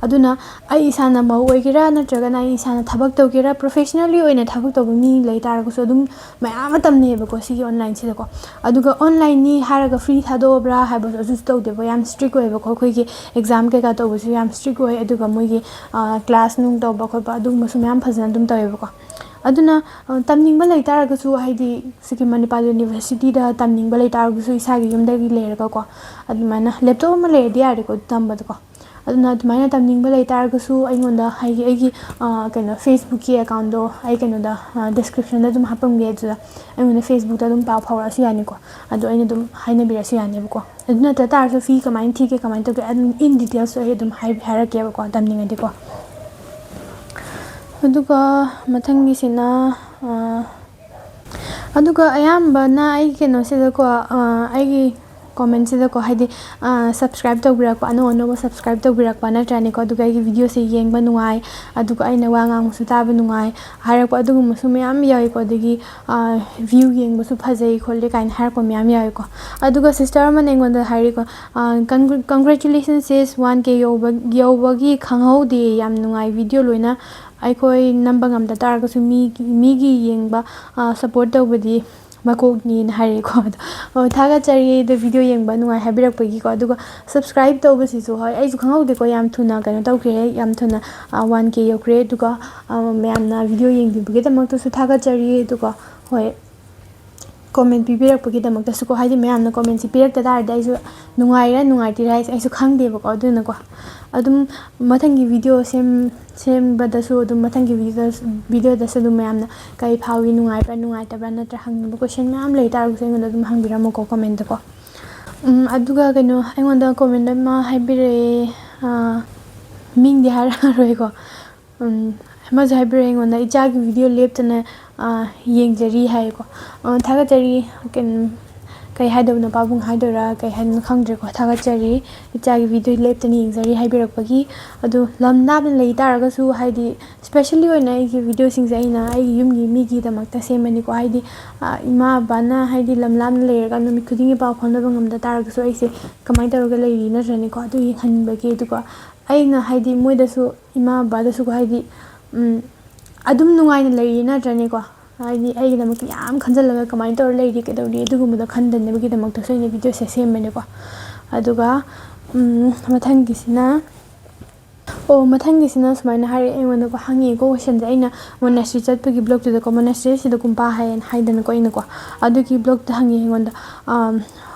ꯑꯗꯨꯅ ꯑꯩ ꯏꯁꯥꯅ ꯃꯧ ꯑꯣꯏꯒꯦꯔꯥ ꯅꯠꯇ꯭ꯔꯒꯅ ꯑꯩ ꯏꯁꯥꯅ ꯊꯕꯛ ꯇꯧꯒꯦꯔꯥ, professionally ꯑꯣꯏꯅ ꯊꯕꯛ ꯇꯧꯕ ꯃꯤ ꯂꯩ ꯇꯥꯔꯒꯁꯨ ꯑꯗꯨꯝ ꯃꯌꯥꯝ ꯑꯃ ꯇꯝꯅꯩꯌꯦꯕꯀꯣ ꯁꯤꯒꯤ online ꯁꯤꯗꯀꯣ꯫ ꯑꯗꯨꯒ online ꯅꯤ ꯍꯥꯏꯔꯒ free ꯊꯥꯗꯣꯛꯑꯕ꯭ꯔꯥ ꯍꯥꯏꯕꯁꯨ ꯑꯗꯨꯁꯨ ꯇꯧꯗꯦꯕ, ꯌꯥꯝ strict ꯑꯣꯏꯌꯦꯕꯀꯣ꯫ ꯑꯩꯈꯣꯏꯒꯤ exam ꯀꯩꯀꯥ ꯇꯧꯕꯁꯨ ꯌꯥꯝ strict ꯑꯣꯏ, ꯑꯗꯨꯒ ꯃꯣꯏꯒꯤ class ꯅꯨꯡ ꯇꯧꯕ ꯈꯣꯠꯄ ꯑꯗꯨꯒꯨꯝꯕꯁꯨ ꯃꯌꯥꯝ ꯐꯖꯅ ꯑꯗꯨꯝ ꯇꯧꯋꯦꯕꯀꯣ꯫ ꯑꯗꯨꯅ ꯇꯝꯅꯤꯡꯕ ꯂꯩ ꯇꯥꯔꯒꯁꯨ, ꯍꯥꯏꯗꯤ ꯁꯤꯒꯤ ꯃꯅꯤꯄꯥꯜ universityꯗ ꯇꯝꯅꯤꯡꯕ ꯂꯩ ꯇꯥꯔꯒꯁꯨ ꯏꯁꯥꯒꯤ ꯌꯨꯝꯗꯒꯤ ꯂꯩꯔꯒꯀꯣ, ꯑꯗꯨꯃꯥꯏꯅ laptop ꯑꯃ ꯂꯩꯔꯗꯤ ꯌꯥꯔꯦꯀꯣ ꯇꯝꯕꯗꯀꯣ꯫ ꯑꯗꯨꯅ ꯑꯗꯨꯃꯥꯏꯅ ꯇꯝꯅꯤꯡꯕ ꯂꯩ ꯇꯥꯔꯒꯁꯨ ꯑꯩꯉꯣꯟꯗ, ꯍꯥꯏꯗꯤ ꯑꯩꯒꯤ ꯀꯩꯅꯣ Facebookꯀꯤ accountꯗꯣ ꯑꯩ ꯀꯩꯅꯣꯗ descriptionꯗ ꯑꯗꯨꯝ ꯍꯥꯞꯄꯝꯒꯦ, ꯑꯗꯨꯗ ꯑꯩꯉꯣꯟꯗ Facebookꯇ ꯑꯗꯨꯝ ꯄꯥꯎ ꯐꯥꯎꯔꯛꯑꯁꯨ ꯌꯥꯅꯤꯀꯣ꯫ ꯑꯗꯣ ꯑꯩꯅ ꯑꯗꯨꯝ ꯍꯥꯏꯅꯕꯤꯔꯛꯑꯁꯨ ꯌꯥꯅꯦꯕꯀꯣ꯫ ꯑꯗꯨ ꯅꯠꯇ ꯇꯥꯔꯁꯨ fee ꯀꯃꯥꯏꯅ ꯊꯤꯒꯦ, ꯀꯃꯥꯏꯅ ꯇꯧꯒꯦ, ꯑꯗꯨꯝ in details ꯑꯩ ꯑꯗꯨꯝ ꯍꯥꯏ-, ꯍꯥꯏꯔꯛꯀꯦꯕꯀꯣ ꯇꯝꯅꯤꯡꯉꯗꯤꯀꯣ꯫ ꯑꯗꯨꯒ ꯃꯊꯪꯒꯤꯁꯤꯅ, ꯑꯗꯨꯒ ꯑꯌꯥꯝꯕꯅ ꯑꯩꯒꯤ ꯀꯩꯅꯣꯁꯤꯗꯀꯣ, ꯑꯩꯒꯤ commentꯁꯤꯗꯀꯣ, ꯍꯥꯏꯗꯤ subscribe ꯇꯧꯕꯤꯔꯛꯄ, ꯑꯅꯧ ꯑꯅꯧꯕ subscribe ꯇꯧꯕꯤꯔꯛꯄ ꯅꯠꯇ꯭ꯔꯅꯦꯀꯣ, ꯑꯗꯨꯒ ꯑꯩꯒꯤ videoꯁꯦ ꯌꯦꯡꯕ ꯅꯨꯡꯉꯥꯏ, ꯑꯗꯨꯒ ꯑꯩꯅ ꯋꯥ ꯉꯥꯡꯕꯁꯨ ꯇꯥꯕ ꯅꯨꯡꯉꯥꯏ ꯍꯥꯏꯔꯛꯄ ꯑꯗꯨꯒꯨꯝꯕꯁꯨ ꯃꯌꯥꯝ ꯌꯥꯎꯏꯀꯣ꯫ ꯑꯗꯒꯤ view ꯌꯦꯡꯕꯁꯨ ꯐꯖꯩ ꯈꯣꯠꯂꯤ ꯀꯥꯏꯅ ꯍꯥꯏꯔꯛꯄ ꯃꯌꯥꯝ ꯌꯥꯎꯏꯀꯣ꯫ ꯑꯗꯨꯒ sister ꯑꯃꯅ ꯑꯩꯉꯣꯟꯗ ꯍꯥꯏꯔꯤꯀꯣ, "Congratulations sis, one K ꯌꯧꯕ-, ꯌꯧꯕꯒꯤ ꯈꯪꯍꯧꯗꯦ, ꯌꯥꯝ ꯅꯨꯡꯉꯥꯏ video ꯂꯣꯏꯅ꯫ ꯑꯩꯈꯣꯏ ꯅꯝꯕ ꯉꯝꯗ ꯇꯥꯔꯒꯁꯨ ꯃꯤꯒꯤ, ꯃꯤꯒꯤ ꯌꯦꯡꯕ support ꯇꯧꯕꯗꯤ ꯃꯀꯣꯛꯅꯤꯅ" ꯍꯥꯏꯔꯛꯑꯦꯀꯣ꯫ ꯑꯗꯣ, ꯑꯣ, ꯊꯥꯒꯠꯆꯔꯤ, ꯑꯗꯣ video ꯌꯦꯡꯕ ꯅꯨꯡꯉꯥꯏ ꯍꯥꯏꯕꯤꯔꯛꯄꯒꯤꯀꯣ꯫ ꯑꯗꯨꯒ subscribe ꯇꯧꯕꯁꯤꯁꯨ, ꯍꯣꯏ, ꯑꯩꯁꯨ ꯈꯪꯍꯧꯗꯦꯀꯣ, ꯌꯥꯝ ꯊꯨꯅ ꯀꯩꯅꯣ ꯇꯧꯈ꯭ꯔꯦ, ꯌꯥꯝ ꯊꯨꯅ one K ꯌꯧꯈ꯭ꯔꯦ꯫ ꯑꯗꯨꯒ ꯃꯌꯥꯝꯅ video ꯌꯦꯡꯕꯤꯕꯒꯤꯗꯃꯛꯇꯁꯨ ꯊꯥꯒꯠꯆꯔꯤ꯫ ꯑꯗꯨꯒ, ꯍꯣꯏ, comment ꯄꯤꯕꯤꯔꯛꯄꯒꯤꯗꯃꯛꯇꯁꯨꯀꯣ, ꯍꯥꯏꯗꯤ ꯃꯌꯥꯝꯅ commentꯁꯤ ꯄꯤꯔꯛꯇ ꯇꯥꯔꯗꯤ ꯑꯩꯁꯨ ꯅꯨꯡꯉꯥꯏꯔꯥ ꯅꯨꯡꯉꯥꯏꯇ꯭ꯔꯤꯔꯥ ꯍꯥꯏꯁꯦ ꯑꯩꯁꯨ ꯈꯪꯗꯦꯕꯀꯣ꯫ ꯑꯗꯨꯅꯀꯣ, ꯑꯗꯨꯝ ꯃꯊꯪꯒꯤ video ꯁꯦꯝ-, ꯁꯦꯝꯕꯗꯁꯨ ꯑꯗꯨꯝ, ꯃꯊꯪꯒꯤ videoꯗꯁꯨ, videoꯗꯁꯨ ꯑꯗꯨꯝ ꯃꯌꯥꯝꯅ ꯀꯔꯤ ꯐꯥꯎꯏ, ꯅꯨꯡꯉꯥꯏꯕ꯭ꯔꯥ ꯅꯨꯡꯉꯥꯏꯇꯕ꯭ꯔꯥ ꯅꯠꯇ꯭ꯔ ꯍꯪꯅꯤꯡꯕ question ꯃꯌꯥꯝ ꯂꯩ ꯇꯥꯔꯒꯁꯨ ꯑꯩꯉꯣꯟꯗ ꯑꯗꯨꯝ ꯍꯪꯕꯤꯔꯝꯃꯨꯀꯣ commentꯗꯀꯣ꯫ ꯎꯝ, ꯑꯗꯨꯒ ꯀꯩꯅꯣ, ꯑꯩꯉꯣꯟꯗ comment ꯑꯃ ꯍꯥꯏꯕꯤꯔꯛꯑꯦ, ꯑꯥ, ꯃꯤꯡꯗꯤ ꯍꯥꯏꯔꯛꯑꯔꯣꯏꯀꯣ꯫ ꯎꯝ, ꯑꯃꯁꯨ ꯍꯥꯏꯕꯤꯔꯛꯑꯦ ꯑꯩꯉꯣꯟꯗ, "ꯏꯆꯥꯒꯤ video ꯂꯦꯞꯇꯅ, ꯑꯥ, ꯌꯦꯡꯖꯔꯤ" ꯍꯥꯏꯌꯦꯀꯣ꯫ ꯑꯥ, ꯊꯥꯒꯠꯆꯔꯤ, ꯀꯩꯅꯣ, ꯀꯩ ꯍꯥꯏꯗꯣꯏꯅꯣ, ꯄꯥꯕꯨꯡ ꯍꯥꯏꯗꯣꯏꯔꯥ ꯀꯩ ꯍꯥꯏꯗꯣꯏꯅꯣ ꯈꯪꯗ꯭ꯔꯦꯀꯣ꯫ ꯊꯥꯒꯠꯆꯔꯤ, "ꯏꯆꯥꯒꯤ video ꯂꯦꯞꯇꯅ ꯌꯦꯡꯖꯔꯤ" ꯍꯥꯏꯕꯤꯔꯛꯄꯒꯤ꯫ ꯑꯗꯣ ꯂꯝ ꯂꯥꯞꯅ ꯂꯩ ꯇꯥꯔꯒꯁꯨ, ꯍꯥꯏꯗꯤ specially ꯑꯣꯏꯅ ꯑꯩꯒꯤ videoꯁꯤꯡꯁꯦ ꯑꯩꯅ ꯑꯩꯒꯤ ꯌꯨꯝꯒꯤ ꯃꯤꯒꯤꯗꯃꯛꯇ ꯁꯦꯝꯕꯅꯤꯀꯣ꯫ ꯍꯥꯏꯗꯤ, ꯑꯥ, ꯏꯃꯥ ꯕꯕꯥꯅ ꯍꯥꯏꯗꯤ ꯂꯝ ꯂꯥꯞꯅ ꯂꯩꯔꯒ ꯅꯨꯃꯤꯠ ꯈꯨꯗꯤꯡꯒꯤ ꯄꯥꯎ ꯐꯥꯎꯅꯕ ꯉꯝꯗ ꯇꯥꯔꯒꯁꯨ ꯑꯩꯁꯦ ꯀꯃꯥꯏꯅ ꯇꯧꯔꯒ ꯂꯩꯔꯤ ꯅꯠꯇ꯭ꯔꯅꯦꯀꯣ, ꯑꯗꯨ ꯌꯦꯡꯍꯟꯅꯤꯡꯕꯒꯤ꯫ ꯑꯗꯨꯒ ꯑꯩꯅ ꯍꯥꯏꯗꯤ ꯃꯣꯏꯗꯁꯨ, ꯏꯃꯥ ꯕꯕꯥꯗꯁꯨ ꯍꯥꯏꯗꯤ, ꯎꯝ, ꯑꯗꯨꯝ ꯅꯨꯡꯉꯥꯏꯅ ꯂꯩꯔꯤ ꯅꯠꯇ꯭ꯔꯅꯦꯀꯣ? ꯍꯥꯏꯗꯤ ꯑꯩꯒꯤꯗꯃꯛꯇ ꯌꯥꯝ ꯈꯟꯖꯜꯂꯒ ꯀꯃꯥꯏꯅ ꯇꯧꯔ ꯂꯩꯔꯤ, ꯀꯩꯗꯧꯔꯤ, ꯑꯗꯨꯒꯨꯝꯕꯗꯣ ꯈꯟꯗꯅꯕꯒꯤꯗꯃꯛꯇꯁꯨ ꯑꯩꯅ videoꯁꯦ ꯁꯦꯝꯕꯅꯦꯀꯣ꯫ ꯑꯗꯨꯒ, ꯎꯝ, ꯃꯊꯪꯒꯤꯁꯤꯅ, ꯑꯣ, ꯃꯊꯪꯒꯤꯁꯤꯅ ꯁꯨꯃꯥꯏꯅ ꯍꯥꯏꯔꯛꯑꯦ ꯑꯩꯉꯣꯟꯗꯀꯣ, ꯍꯪꯉꯛꯑꯦꯀꯣ questionꯁꯦ꯫ ꯑꯩꯅ monastery ꯆꯠꯄꯒꯤ blogꯇꯨꯗꯀꯣ, monasteryꯁꯤꯗ ꯀꯨꯝꯄꯥ ꯍꯥꯏꯌꯦꯅ ꯍꯥꯏꯗꯅꯀꯣ ꯑꯩꯅꯀꯣ, ꯑꯗꯨꯒꯤ blogꯇ ꯍꯪꯉꯛꯑꯦ ꯑꯩꯉꯣꯟꯗ, ꯑꯝ,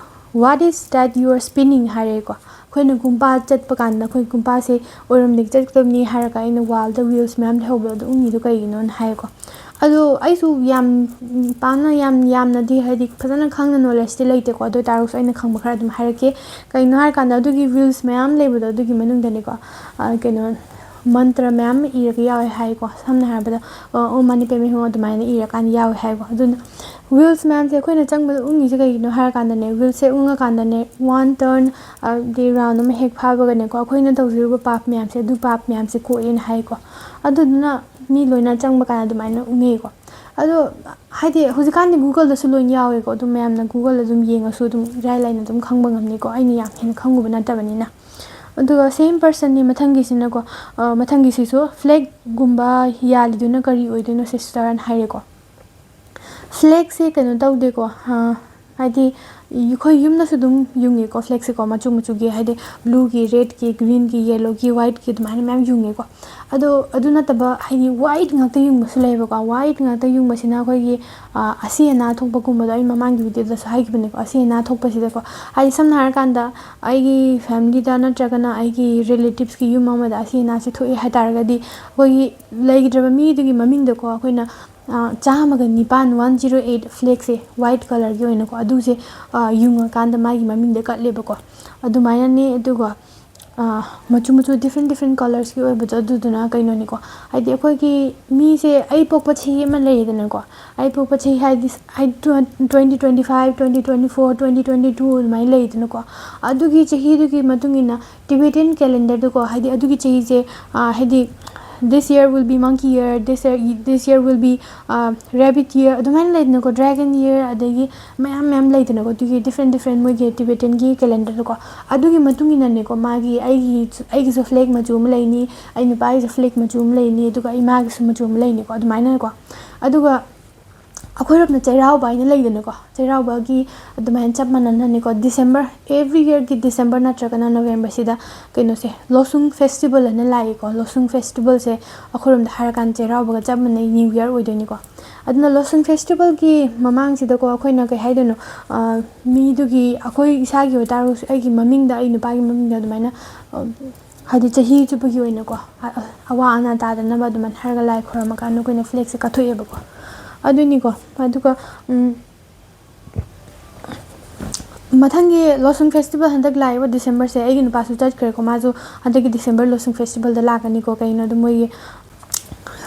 "What is that you are spinning?" ꯍꯥꯏꯔꯛꯑꯦꯀꯣ꯫ ꯑꯩꯈꯣꯏꯅ ꯀꯨꯝꯄꯥ ꯆꯠꯄ ꯀꯥꯟꯗ ꯑꯩꯈꯣꯏ ꯀꯨꯝꯄꯥꯁꯦ ꯑꯣꯏꯔꯣꯝꯗꯒꯤ ꯆꯠꯀꯗꯕꯅꯤ ꯍꯥꯏꯔꯒ ꯑꯩꯅ wallꯗ wheels ꯃꯌꯥꯝ ꯂꯩꯍꯧꯕꯗꯣ ꯑꯗꯨ ꯎꯪꯉꯤꯗꯣ ꯀꯩꯒꯤꯅꯣꯅ ꯍꯥꯏꯌꯦꯀꯣ꯫ ꯑꯗꯣ ꯑꯩꯁꯨ ꯌꯥꯝ ꯄꯥꯛꯅ ꯌꯥꯝ ꯌꯥꯝꯅꯗꯤ ꯍꯥꯏꯗꯤ ꯐꯖꯅ ꯈꯪꯅ knowledgeꯇꯤ ꯂꯩꯇꯦꯀꯣ, ꯑꯗꯨ ꯑꯣꯏ ꯇꯥꯔꯒꯁꯨ ꯑꯩꯅ ꯈꯪꯕ ꯈꯔ ꯑꯗꯨꯝ ꯍꯥꯏꯔꯛꯀꯦ꯫ ꯀꯩꯅꯣ ꯍꯥꯏꯔꯀꯥꯟꯗ ꯑꯗꯨꯒꯤ wheels ꯃꯌꯥꯝ ꯂꯩꯕꯗꯣ ꯑꯗꯨꯒꯤ ꯃꯅꯨꯡꯗꯅꯤꯀꯣ, ꯑ, ꯀꯩꯅꯣ ꯃꯟꯇ꯭ꯔ ꯃꯌꯥꯝ ꯏꯔꯒ ꯌꯥꯎꯋꯦ ꯍꯥꯏꯀꯣ꯫ ꯁꯝꯅ ꯍꯥꯏꯔꯕꯗ, ꯑ, "ꯑꯣꯝ ꯃꯅꯤ ꯄꯦꯃꯦ ꯍꯨꯝ" ꯑꯗꯨꯃꯥꯏꯅ ꯏꯔꯀꯥꯟꯗ ꯌꯥꯎꯋꯦ ꯍꯥꯏꯀꯣ꯫ ꯑꯗꯨꯅ wheels ꯃꯌꯥꯝꯁꯦ ꯑꯩꯈꯣꯏꯅ ꯆꯪꯕꯗ ꯎꯪꯉꯤꯁꯦ ꯀꯩꯒꯤꯅꯣ ꯍꯥꯏꯔꯀꯥꯟꯗꯅꯦ, wheelꯁꯦ ꯎꯪꯉꯀꯥꯟꯗꯅꯦ, one turn, ꯑ, ꯗꯤ round ꯑꯃ ꯍꯦꯛ ꯐꯥꯕꯒꯅꯦꯀꯣ, ꯑꯩꯈꯣꯏꯅ ꯇꯧꯖꯔꯤꯕ ꯄꯥꯞ ꯃꯌꯥꯝꯁꯦ, ꯑꯗꯨ ꯄꯥꯞ ꯃꯌꯥꯝꯁꯦ ꯀꯣꯛꯑꯦꯅ ꯍꯥꯏꯀꯣ꯫ ꯑꯗꯨꯗꯨꯅ ꯃꯤ ꯂꯣꯏꯅ ꯆꯪꯕ ꯀꯥꯟꯗ ꯑꯗꯨꯃꯥꯏꯅ ꯎꯪꯉꯦꯀꯣ꯫ ꯑꯗꯣ ꯍꯥꯏꯗꯤ ꯍꯧꯖꯤꯛꯀꯥꯟꯗꯤ Googleꯗꯁꯨ ꯂꯣꯏꯅ ꯌꯥꯎꯋꯦꯀꯣ, ꯑꯗꯨꯝ ꯃꯌꯥꯝꯅ Google ꯑꯗꯨꯝ ꯌꯦꯡꯉꯁꯨ ꯑꯗꯨꯝ ꯏꯔꯥꯏ ꯂꯥꯏꯅ ꯑꯗꯨꯝ ꯈꯪꯕ ꯉꯝꯅꯤꯀꯣ, ꯑꯩꯅ ꯌꯥꯝ ꯍꯦꯟꯅ ꯈꯪꯉꯨꯕ ꯅꯠꯇꯕꯅꯤꯅ꯫ ꯑꯗꯨꯒ same personꯅꯤ ꯃꯊꯪꯒꯤꯁꯤꯅꯀꯣ, ꯑ, ꯃꯊꯪꯒꯤꯁꯤꯁꯨ flagꯒꯨꯝꯕ ꯌꯥꯜꯂꯤꯗꯨꯅ ꯀꯔꯤ ꯑꯣꯏꯗꯣꯏꯅꯣ sisterꯅ ꯍꯥꯏꯔꯦꯀꯣ꯫ Flagꯁꯦ ꯀꯩꯅꯣ ꯇꯧꯗꯦꯀꯣ, ꯑ, ꯍꯥꯏꯗꯤ ꯑꯩꯈꯣꯏ ꯌꯨꯝꯗꯁꯨ ꯑꯗꯨꯝ ꯌꯨꯡꯉꯦꯀꯣ flagꯁꯦꯀꯣ, ꯃꯆꯨ ꯃꯆꯨꯒꯤ, ꯍꯥꯏꯗꯤ blueꯒꯤ, redꯀꯤ, greenꯒꯤ, yellowꯒꯤ, whiteꯀꯤ ꯑꯗꯨꯃꯥꯏꯅ ꯃꯌꯥꯝ ꯌꯨꯡꯉꯦꯀꯣ꯫ ꯑꯗꯣ ꯑꯗꯨ ꯅꯠꯇꯕ ꯍꯥꯏꯗꯤ white ꯉꯥꯛꯇ ꯌꯨꯡꯕꯁꯨ ꯂꯩꯌꯦꯕꯀꯣ꯫ White ꯉꯥꯛꯇ ꯌꯨꯡꯕꯁꯤꯅ ꯑꯩꯈꯣꯏꯒꯤ, ꯑ, ꯑꯁꯤ ꯑꯅꯥ ꯊꯣꯛꯄꯒꯨꯝꯕꯗꯣ ꯑꯩ ꯃꯃꯥꯡꯒꯤ videoꯗꯁꯨ ꯍꯥꯏꯈꯤꯕꯅꯦꯀꯣ, ꯑꯁꯤ ꯑꯅꯥ ꯊꯣꯛꯄꯁꯤꯗꯀꯣ꯫ ꯍꯥꯏꯗꯤ ꯁꯝꯅ ꯍꯥꯏꯔꯀꯥꯟꯗ ꯑꯩꯒꯤ familyꯗ ꯅꯠꯇ꯭ꯔꯒꯅ ꯑꯩꯒꯤ relativeꯁꯀꯤ ꯌꯨꯝ ꯑꯃꯗ ꯑꯁꯤ ꯑꯅꯥꯁꯦ ꯊꯣꯛꯑꯦ ꯍꯥꯏ ꯇꯥꯔꯒꯗꯤ ꯑꯩꯈꯣꯏꯒꯤ ꯂꯩꯈꯤꯗ꯭ꯔꯕ ꯃꯤꯗꯨꯒꯤ ꯃꯃꯤꯡꯗꯀꯣ ꯑꯩꯈꯣꯏꯅ, ꯑ, ꯆꯥꯝꯃꯒ ꯅꯤꯄꯥꯟ, one zero eight flagꯁꯦ white colourꯒꯤ ꯑꯣꯏꯅꯀꯣ, ꯑꯗꯨꯁꯦ, ꯑ, ꯌꯨꯡꯉꯀꯥꯟꯗ ꯃꯥꯒꯤ ꯃꯃꯤꯡꯗ ꯀꯠꯂꯦꯕꯀꯣ꯫ ꯑꯗꯨꯃꯥꯏꯅꯅꯦ꯫ ꯑꯗꯨꯒ, ꯑ, ꯃꯆꯨ ꯃꯆꯨ different different colours ꯑꯣꯏꯕꯗꯣ ꯑꯗꯨꯗꯨꯅ ꯀꯩꯅꯣꯅꯤꯀꯣ, ꯍꯥꯏꯗꯤ ꯑꯩꯈꯣꯏꯒꯤ ꯃꯤꯁꯦ ꯑꯩ ꯄꯣꯛꯄ ꯆꯍꯤ ꯑꯃ ꯂꯩꯔꯦꯗꯅꯀꯣ, ꯑꯩ ꯄꯣꯛꯄ ꯆꯍꯤ ꯍꯥꯏꯗꯤ, ꯍꯥꯏꯗꯤ twenty twenty five, twenty twenty four, twenty twenty two ꯑꯗꯨꯃꯥꯏꯅ ꯂꯩꯗꯅꯀꯣ꯫ ꯑꯗꯨꯒꯤ ꯆꯍꯤꯗꯨꯒꯤ ꯃꯇꯨꯡ ꯏꯟꯅ Tibetan calendarꯗꯀꯣ, ꯍꯥꯏꯗꯤ ꯑꯗꯨꯒꯤ ꯆꯍꯤꯁꯦ, ꯑ, ꯍꯥꯏꯗꯤ This year will be monkey year, this year, this year will be, uh, rabbit year, ꯑꯗꯨꯃꯥꯏꯅ ꯂꯩꯗꯅꯀꯣ, dragon year, ꯑꯗꯒꯤ ꯃꯌꯥꯝ ꯃꯌꯥꯝ ꯂꯩꯗꯅꯀꯣ, ꯑꯗꯨꯒꯤ different different ꯃꯣꯏꯒꯤ Tibetanꯒꯤ calendarꯗꯀꯣ꯫ ꯑꯗꯨꯒꯤ ꯃꯇꯨꯡ ꯏꯟꯅꯅꯦꯀꯣ, ꯃꯥꯒꯤ, ꯑꯩꯒꯤ, ꯑꯩꯒꯤꯁꯨ flag ꯃꯆꯨ ꯑꯃ ꯂꯩꯅꯤ, ꯑꯩ ꯅꯨꯄꯥꯒꯤꯁꯨ flag ꯃꯆꯨ ꯑꯃ ꯂꯩꯅꯤ, ꯑꯗꯨꯒ ꯏꯃꯥꯒꯤꯁꯨ ꯃꯆꯨ ꯑꯃ ꯂꯩꯅꯤꯀꯣ, ꯑꯗꯨꯃꯥꯏꯅꯀꯣ꯫ ꯑꯗꯨꯒ ꯑꯩꯈꯣꯏꯔꯣꯝꯗ ꯆꯩꯔꯥꯎꯕ ꯍꯥꯏꯅ ꯂꯩꯗꯅꯀꯣ, ꯆꯩꯔꯥꯎꯕꯒꯤ ꯑꯗꯨꯃꯥꯏꯅ ꯆꯞ ꯃꯥꯟꯅꯅꯅꯦꯀꯣ, December, every yearꯒꯤ December ꯅꯠꯇ꯭ꯔꯒꯅ Novemberꯁꯤꯗ ꯀꯩꯅꯣꯁꯦ, ꯂꯣꯁꯨꯡ festival ꯍꯥꯏꯅ ꯂꯥꯛꯑꯦꯀꯣ꯫ ꯂꯣꯁꯨꯡ festivalꯁꯦ ꯑꯩꯈꯣꯏꯔꯣꯝꯗ ꯍꯥꯏꯔꯀꯥꯟꯗ ꯆꯩꯔꯥꯎꯕꯒ ꯆꯞ ꯃꯥꯟꯅꯩ, New Year ꯑꯣꯏꯗꯣꯏꯅꯤꯀꯣ꯫ ꯑꯗꯨꯅ ꯂꯣꯁꯨꯡ festivalꯒꯤ ꯃꯃꯥꯡꯁꯤꯗꯀꯣ, ꯑꯩꯈꯣꯏꯅ ꯀꯩ ꯍꯥꯏꯗꯣꯏꯅꯣ, ꯑ, ꯃꯤꯗꯨꯒꯤ, ꯑꯩꯈꯣꯏ ꯏꯁꯥꯒꯤ ꯑꯣꯏꯇꯥꯔꯒꯁꯨ ꯑꯩꯒꯤ ꯃꯃꯤꯡꯗ, ꯑꯩ ꯅꯨꯄꯥꯒꯤ ꯃꯃꯤꯡꯗ ꯑꯗꯨꯃꯥꯏꯅ, ꯑ, ꯍꯥꯏꯗꯤ ꯆꯍꯤ ꯆꯨꯞꯄꯒꯤ ꯑꯣꯏꯅꯀꯣ, ꯑ-, ꯑ-, ꯑꯋꯥ ꯑꯅꯥ ꯇꯥꯗꯅꯕ ꯑꯗꯨꯃꯥꯏꯅ ꯍꯥꯏꯔꯒ ꯂꯥꯏ ꯈꯣꯏꯔꯝꯃꯀꯥꯟꯗ ꯑꯩꯈꯣꯏꯅ flagꯁꯦ ꯀꯠꯊꯣꯛꯑꯦꯕꯀꯣ꯫ ꯑꯗꯨꯅꯤꯀꯣ꯫ ꯑꯗꯨꯒ, ꯎꯝ, ꯃꯊꯪꯒꯤ ꯂꯣꯁꯨꯡ festival ꯍꯟꯗꯛ ꯂꯥꯛꯏꯕ Decemberꯁꯦ, ꯑꯩꯒꯤ ꯅꯨꯄꯥꯁꯨ ꯆꯠꯈ꯭ꯔꯦꯀꯣ, ꯃꯥꯁꯨ ꯍꯟꯗꯛꯀꯤ December ꯂꯣꯁꯨꯡ festivalꯗ ꯂꯥꯛꯀꯅꯤꯀꯣ꯫ ꯀꯩꯅꯣꯗ ꯃꯣꯏꯒꯤ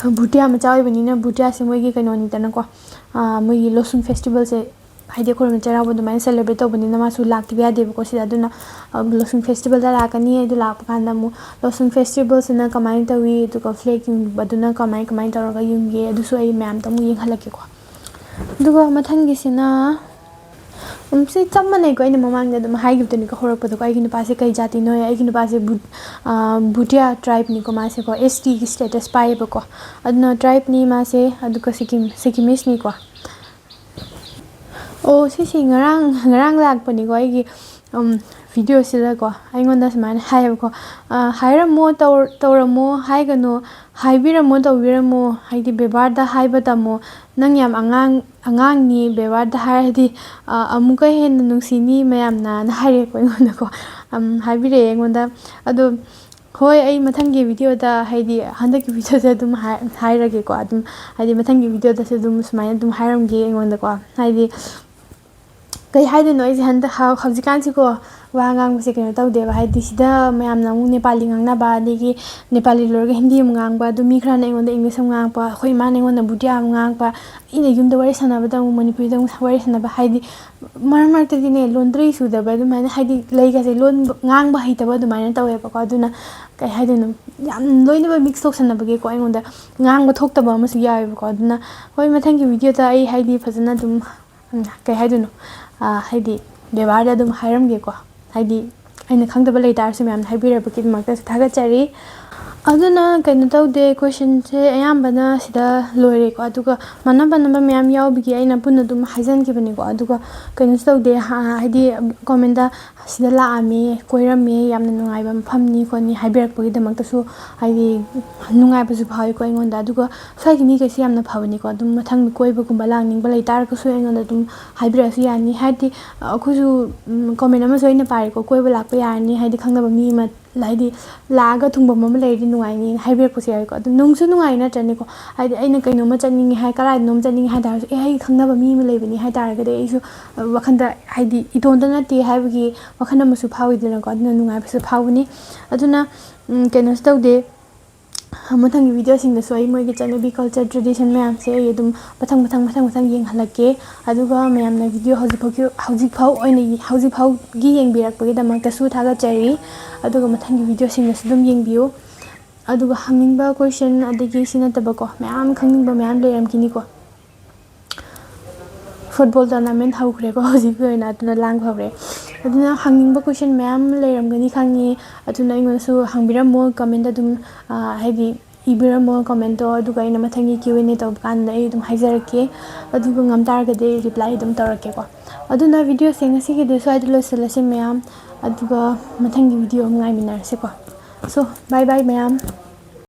ꯚꯨꯇꯤꯌꯥ ꯃꯆꯥ ꯑꯣꯏꯕꯅꯤꯅ, ꯚꯨꯇꯤꯌꯥꯁꯦ ꯃꯣꯏꯒꯤ ꯀꯩꯅꯣꯅꯤꯗꯅꯀꯣ, ꯑ, ꯃꯣꯏꯒꯤ ꯂꯣꯁꯨꯡ festivalꯁꯦ, ꯍꯥꯏꯗꯤ ꯑꯩꯈꯣꯏꯔꯣꯝꯗ ꯆꯩꯔꯥꯎꯕ ꯑꯗꯨꯃꯥꯏꯅ celebrate ꯇꯧꯕꯅꯤꯅ ꯃꯥꯁꯨ ꯂꯥꯛꯇꯕ ꯌꯥꯗꯦꯕꯀꯣ ꯁꯤꯗ꯫ ꯑꯗꯨꯅ, ꯑ, ꯂꯣꯁꯨꯡ festivalꯗ ꯂꯥꯛꯀꯅꯤ꯫ ꯑꯗꯨ ꯂꯥꯛꯄ ꯀꯥꯟꯗ ꯑꯃꯨꯛ ꯂꯣꯁꯨꯡ festivalꯁꯤꯅ ꯀꯃꯥꯏꯅ ꯇꯧꯏ, ꯑꯗꯨꯒ flag ꯌꯨꯡꯕꯗꯨꯅ ꯀꯃꯥꯏ, ꯀꯃꯥꯏꯅ ꯇꯧꯔꯒ ꯌꯨꯡꯒꯦ, ꯑꯗꯨꯁꯨ ꯑꯩ ꯃꯌꯥꯝꯗ ꯑꯃꯨꯛ ꯌꯦꯡꯍꯜꯂꯛꯀꯦꯀꯣ꯫ ꯑꯗꯨꯒ ꯃꯊꯪꯒꯤꯁꯤꯅ, ꯎꯝ, ꯁꯤ ꯆꯞ ꯃꯥꯟꯅꯩꯀꯣ, ꯑꯩꯅ ꯃꯃꯥꯡꯗ ꯑꯗꯨꯝ ꯍꯥꯏꯈꯤꯕꯗꯨꯅꯤꯀꯣ, ꯍꯧꯔꯛꯄꯗꯀꯣ, ꯑꯩꯒꯤ ꯅꯨꯄꯥꯁꯦ ꯀꯩ ꯖꯥꯇꯤꯅꯣ? ꯑꯩꯒꯤ ꯅꯨꯄꯥꯁꯦ ꯚꯨ-, ꯑ, ꯚꯨꯇꯤꯌꯥ tribeꯅꯤꯀꯣ, ꯃꯥꯁꯦꯀꯣ, STꯒꯤ status ꯄꯥꯏꯌꯦꯕꯀꯣ꯫ ꯑꯗꯨꯅ tribeꯅꯤ ꯃꯥꯁꯦ, ꯑꯗꯨꯒ ꯁꯤꯀꯤꯝ, Sikkimiseꯅꯤꯀꯣ꯫ ꯑꯣ, ꯁꯤꯁꯤ ꯉꯔꯥꯡ, ꯉꯔꯥꯡ ꯂꯥꯛꯄꯅꯤꯀꯣ, ꯑꯩꯒꯤ, ꯎꯝ, videoꯁꯤꯗꯀꯣ, ꯑꯩꯉꯣꯟꯗ ꯁꯨꯃꯥꯏꯅ ꯍꯥꯏꯌꯦꯕꯀꯣ, ꯑ, "ꯍꯥꯏꯔꯝꯃꯣ, ꯇꯧ-, ꯇꯧꯔꯝꯃꯣ, ꯍꯥꯏꯒꯅꯨ, ꯍꯥꯏꯕꯤꯔꯝꯃꯣ, ꯇꯧꯕꯤꯔꯝꯃꯣ, ꯍꯥꯏꯗꯤ ꯕꯦꯕꯥꯔꯗ ꯍꯥꯏꯕ ꯇꯝꯃꯣ, ꯅꯪ ꯌꯥꯝ ꯑꯉꯥꯡ, ꯑꯉꯥꯡꯅꯤ, ꯕꯦꯕꯥꯔꯗ ꯍꯥꯏꯔꯗꯤ, ꯑ, ꯑꯃꯨꯛꯀ ꯍꯦꯟꯅ ꯅꯨꯡꯁꯤꯅꯤ ꯃꯌꯥꯝꯅ"ꯅ ꯍꯥꯏꯔꯛꯑꯦꯀꯣ ꯑꯩꯉꯣꯟꯗꯀꯣ, ꯎꯝ, ꯍꯥꯏꯕꯤꯔꯛꯑꯦ ꯑꯩꯉꯣꯟꯗ꯫ ꯑꯗꯣ ꯍꯣꯏ, ꯑꯩ ꯃꯊꯪꯒꯤ videoꯗ, ꯍꯥꯏꯗꯤ ꯍꯟꯗꯛꯀꯤ videoꯁꯦ ꯑꯗꯨꯝ ꯍꯥꯏ-, ꯍꯥꯏꯔꯒꯦꯀꯣ, ꯑꯗꯨꯝ, ꯍꯥꯏꯗꯤ ꯃꯊꯪꯒꯤ videoꯗꯁꯨ ꯑꯗꯨꯝ ꯁꯨꯃꯥꯏꯅ ꯑꯗꯨꯝ ꯍꯥꯏꯔꯝꯒꯦ ꯑꯩꯉꯣꯟꯗꯀꯣ, ꯍꯥꯏꯗꯤ ꯀꯩ ꯍꯥꯏꯗꯣꯏꯅꯣ, ꯑꯩꯁꯦ ꯍꯟꯗꯛ ꯍꯧ-, ꯍꯧꯖꯤꯛꯀꯥꯟꯁꯤꯀꯣ, ꯋꯥ ꯉꯥꯡꯕꯁꯦ ꯀꯩꯅꯣ ꯇꯧꯗꯦꯕ, ꯍꯥꯏꯗꯤ ꯁꯤꯗ ꯃꯌꯥꯝꯅ ꯑꯃꯨꯛ ꯅꯦꯄꯥꯂꯤ ꯉꯥꯡꯅꯕ, ꯑꯗꯒꯤ ꯅꯦꯄꯥꯂꯤ ꯂꯣꯏꯔꯒ ꯍꯤꯟꯗꯤ ꯑꯃꯨꯛ ꯉꯥꯡꯕ, ꯑꯗꯨ ꯃꯤ ꯈꯔꯅ ꯑꯩꯉꯣꯟꯗ ꯏꯪꯂꯤꯁ ꯑꯃꯨꯛ ꯉꯥꯡꯉꯛꯄ, ꯑꯩꯈꯣꯏ ꯏꯃꯥꯅ ꯑꯩꯉꯣꯟꯗ ꯕꯨꯗꯤꯌꯥ ꯑꯃꯨꯛ ꯉꯥꯡꯉꯛꯄ, ꯑꯩꯅ ꯌꯨꯝꯗ ꯋꯥꯔꯤ ꯁꯥꯟꯅꯕꯗ ꯑꯃꯨꯛ ꯃꯅꯤꯄꯨꯔꯤꯗ ꯑꯃꯨꯛ ꯋꯥꯔꯤ ꯁꯥꯟꯅꯕ, ꯍꯥꯏꯗꯤ ꯃꯔꯛ ꯃꯔꯛꯇꯗꯤꯅꯦ, ꯂꯣꯟꯗ꯭ꯔꯩ ꯁꯨꯗꯕ ꯑꯗꯨꯃꯥꯏꯅ, ꯍꯥꯏꯗꯤ ꯂꯩꯒꯁꯦ ꯂꯣꯟꯕ, ꯉꯥꯡꯕ ꯍꯩꯇꯕ ꯑꯗꯨꯃꯥꯏꯅ ꯇꯧꯋꯦꯕꯀꯣ꯫ ꯑꯗꯨꯅ ꯀꯩ ꯍꯥꯏꯗꯣꯏꯅꯣ, ꯌꯥꯝ ꯂꯣꯏꯅꯃꯛ ꯃꯤꯛꯁ ꯇꯧꯁꯟꯅꯕꯒꯤꯀꯣ, ꯑꯩꯉꯣꯟꯗ ꯉꯥꯡꯕ ꯊꯣꯛꯇꯕ ꯑꯃꯁꯨ ꯌꯥꯎꯋꯦꯕꯀꯣ꯫ ꯑꯗꯨꯅ ꯍꯣꯏ, ꯃꯊꯪꯒꯤ ꯚꯤꯗꯤꯑꯣꯗ ꯑꯩ, ꯍꯥꯏꯗꯤ ꯐꯖꯅ ꯑꯗꯨꯝ, ꯎꯝ, ꯀꯩ ꯍꯥꯏꯗꯣꯏꯅꯣ, ꯑꯥ, ꯍꯥꯏꯗꯤ ꯕꯦꯕꯥꯔꯗ ꯑꯗꯨꯝ ꯍꯥꯏꯔꯝꯒꯦꯀꯣ꯫ ꯍꯥꯏꯗꯤ ꯑꯩꯅ ꯈꯪꯗꯕ ꯂꯩꯇꯥꯔꯁꯨ ꯃꯌꯥꯝꯅ ꯍꯥꯏꯕꯤꯔꯛꯄꯒꯤꯗꯃꯛꯇꯁꯨ ꯊꯥꯒꯠꯆꯔꯤ꯫ ꯑꯗꯨꯅ ꯀꯩꯅꯣ ꯇꯧꯗꯦ, ꯀꯣꯏꯁꯟꯁꯦ ꯑꯌꯥꯝꯕꯅ ꯁꯤꯗ ꯂꯣꯏꯔꯦꯀꯣ꯫ ꯑꯗꯨꯒ ꯃꯥꯟꯅ ꯃꯥꯟꯅꯕ ꯃꯌꯥꯝ ꯌꯥꯎꯕꯒꯤ ꯑꯩꯅ ꯄꯨꯟꯅ ꯑꯗꯨꯝ ꯍꯥꯏꯖꯟꯈꯤꯕꯅꯤꯀꯣ꯫ ꯑꯗꯨꯒ ꯀꯩꯅꯣꯁꯨ ꯇꯧꯗꯦ, ꯍꯥ-, ꯍꯥꯏꯗꯤ ꯀꯣꯃꯦꯟꯗ "ꯁꯤꯗ ꯂꯥꯛꯑꯝꯃꯤ, ꯀꯣꯏꯔꯝꯃꯤ, ꯌꯥꯝꯅ ꯅꯨꯡꯉꯥꯏꯕ ꯃꯐꯝꯅꯤ ꯈꯣꯠꯅꯤ" ꯍꯥꯏꯕꯤꯔꯛꯄꯒꯤꯗꯃꯛꯇꯁꯨ, ꯍꯥꯏꯗꯤ ꯅꯨꯡꯉꯥꯏꯕꯁꯨ ꯐꯥꯎꯋꯤꯀꯣ ꯑꯩꯉꯣꯟꯗ꯫ ꯑꯗꯨꯒ ꯁ꯭ꯋꯥꯏꯒꯤ ꯃꯤꯈꯩꯁꯦ ꯌꯥꯝꯅ ꯐꯕꯅꯤꯀꯣ꯫ ꯑꯗꯨꯝ ꯃꯊꯪ ꯀꯣꯏꯕꯒꯨꯝꯕ ꯂꯥꯛꯅꯤꯡꯕ ꯂꯩꯇꯥꯔꯒꯁꯨ ꯑꯩꯉꯣꯟꯗ ꯑꯗꯨꯝ ꯍꯥꯏꯕꯤꯔꯛꯑꯁꯨ ꯌꯥꯅꯤ꯫ ꯍꯥꯏꯗꯤ ꯑꯩꯈꯣꯏꯁꯨ, ꯎꯝ, ꯀꯣꯃꯦꯟ ꯑꯃꯁꯨ ꯑꯩꯅ ꯄꯥꯔꯦꯀꯣ, "ꯀꯣꯏꯕ ꯂꯥꯛꯄ ꯌꯥꯔꯅꯤ, ꯍꯥꯏꯗꯤ ꯈꯪꯅꯕ ꯃꯤ ꯑꯃ, ꯍꯥꯏꯗꯤ ꯂꯥꯛꯑꯒ ꯊꯨꯡꯐꯝ ꯑꯃ ꯂꯩꯔꯗꯤ ꯅꯨꯡꯉꯥꯏꯅꯤ" ꯍꯥꯏꯕꯤꯔꯛꯄꯁꯨ ꯌꯥꯎꯋꯤꯀꯣ꯫ ꯑꯗꯨꯝ ꯅꯨꯡꯁꯨ ꯅꯨꯡꯉꯥꯏ ꯅꯠꯇ꯭ꯔꯅꯦꯀꯣ? ꯍꯥꯏꯗꯤ ꯑꯩꯅ ꯀꯩꯅꯣꯝꯃ ꯆꯠꯅꯤꯡꯉꯦ ꯍꯥꯏ, ꯀꯔꯥꯏꯗꯅꯣꯝ ꯆꯠꯅꯤꯡꯉꯦ ꯍꯥꯏ ꯇꯥꯔꯁꯨ, "ꯑꯦ, ꯑꯩ ꯈꯪꯅꯕ ꯃꯤ ꯑꯃ ꯂꯩꯕꯅꯤ" ꯍꯥꯏ ꯇꯥꯔꯒꯗꯤ ꯑꯩꯁꯨ, ꯑ, ꯋꯥꯈꯟꯗ, ꯍꯥꯏꯗꯤ ꯏꯇꯣꯝꯇ ꯅꯠꯇꯦ ꯍꯥꯏꯕꯒꯤ ꯋꯥꯈꯜ ꯑꯃꯁꯨ ꯐꯥꯎꯋꯤꯗꯅꯀꯣ꯫ ꯑꯗꯨꯅ ꯅꯨꯡꯉꯥꯏꯕꯁꯨ ꯐꯥꯎꯕꯅꯤ꯫ ꯑꯗꯨꯅ, ꯎꯝ, ꯀꯩꯅꯣꯁꯨ ꯇꯧꯗꯦ꯫ ꯃꯊꯪꯒꯤ ꯚꯤꯗꯤꯑꯣꯁꯤꯡꯗꯁꯨ ꯑꯩ ꯃꯣꯏꯒꯤ ꯆꯠꯅꯕꯤ, culture, tradition ꯃꯌꯥꯝꯁꯦ ꯑꯩ ꯑꯗꯨꯝ ꯃꯊꯪ, ꯃꯊꯪ, ꯃꯊꯪ, ꯃꯊꯪ ꯌꯦꯡꯍꯜꯂꯛꯀꯦ꯫ ꯑꯗꯨꯒ ꯃꯌꯥꯝꯅ ꯚꯤꯗꯤꯑꯣ ꯍꯧꯖꯤꯛꯐꯥꯎꯒꯤ, ꯍꯧꯖꯤꯛꯐꯥꯎ ꯑꯣꯏꯅ, ꯍꯧꯖꯤꯛꯐꯥꯎꯒꯤ ꯌꯦꯡꯕꯤꯔꯛꯄꯒꯤꯗꯃꯛꯇꯁꯨ ꯊꯥꯒꯠꯆꯔꯤ꯫ ꯑꯗꯨꯒ ꯃꯊꯪꯒꯤ ꯚꯤꯗꯤꯑꯣꯁꯤꯡꯗꯁꯨ ꯑꯗꯨꯝ ꯌꯦꯡꯕꯤꯌꯨ꯫ ꯑꯗꯨꯒ ꯍꯪꯅꯤꯡꯕ ꯀꯣꯏꯁꯟ, ꯑꯗꯒꯤ ꯁꯤ ꯅꯠꯇꯕꯀꯣ, ꯃꯌꯥꯝ ꯈꯪꯅꯤꯡꯕ ꯃꯌꯥꯝ ꯂꯩꯔꯝꯈꯤꯅꯤꯀꯣ꯫ ꯐꯨꯠꯕꯣꯜ ꯇꯣꯔꯅꯥꯃꯦꯟ ꯍꯧꯈ꯭ꯔꯦꯀꯣ ꯍꯧꯖꯤꯛꯀꯤ ꯑꯣꯏꯅ, ꯑꯗꯨꯅ ꯂꯥꯡꯕ ꯍꯧꯔꯦ꯫ ꯑꯗꯨꯅ ꯍꯪꯅꯤꯡꯕ ꯀꯣꯏꯁꯟ ꯃꯌꯥꯝ ꯂꯩꯔꯝꯒꯅꯤ ꯈꯪꯉꯤ, ꯑꯗꯨꯅ ꯑꯩꯉꯣꯟꯗꯁꯨ ꯍꯪꯕꯤꯔꯝꯃꯣ, ꯀꯃꯦꯟꯗ ꯑꯗꯨꯝ, ꯑ, ꯍꯥꯏꯗꯤ ꯏꯕꯤꯔꯝꯃꯣ ꯀꯃꯦꯟꯇꯣ, ꯑꯗꯨꯒ ꯑꯩꯅ ꯃꯊꯪꯒꯤ Q and A ꯇꯧꯕ ꯀꯥꯟꯗ ꯑꯩ ꯑꯗꯨꯝ ꯍꯥꯏꯖꯔꯛꯀꯦ, ꯑꯗꯨꯒ ꯉꯝ ꯇꯥꯔꯒꯗꯤ ꯑꯩ ꯔꯤꯄ꯭ꯂꯥꯏ ꯑꯗꯨꯝ ꯇꯧꯔꯛꯀꯦꯀꯣ꯫ ꯑꯗꯨꯅ ꯚꯤꯗꯤꯑꯣꯁꯦ ꯉꯁꯤꯒꯤꯗꯤ ꯁ꯭ꯋꯥꯏꯗ ꯂꯣꯏꯁꯤꯜꯂꯁꯤ ꯃꯌꯥꯝ, ꯑꯗꯨꯒ ꯃꯊꯪꯒꯤ ꯚꯤꯗꯤꯑꯣ ꯑꯃ ꯉꯥꯏꯃꯤꯟꯅꯔꯁꯤꯀꯣ꯫ So, bye bye ꯃꯌꯥꯝ꯫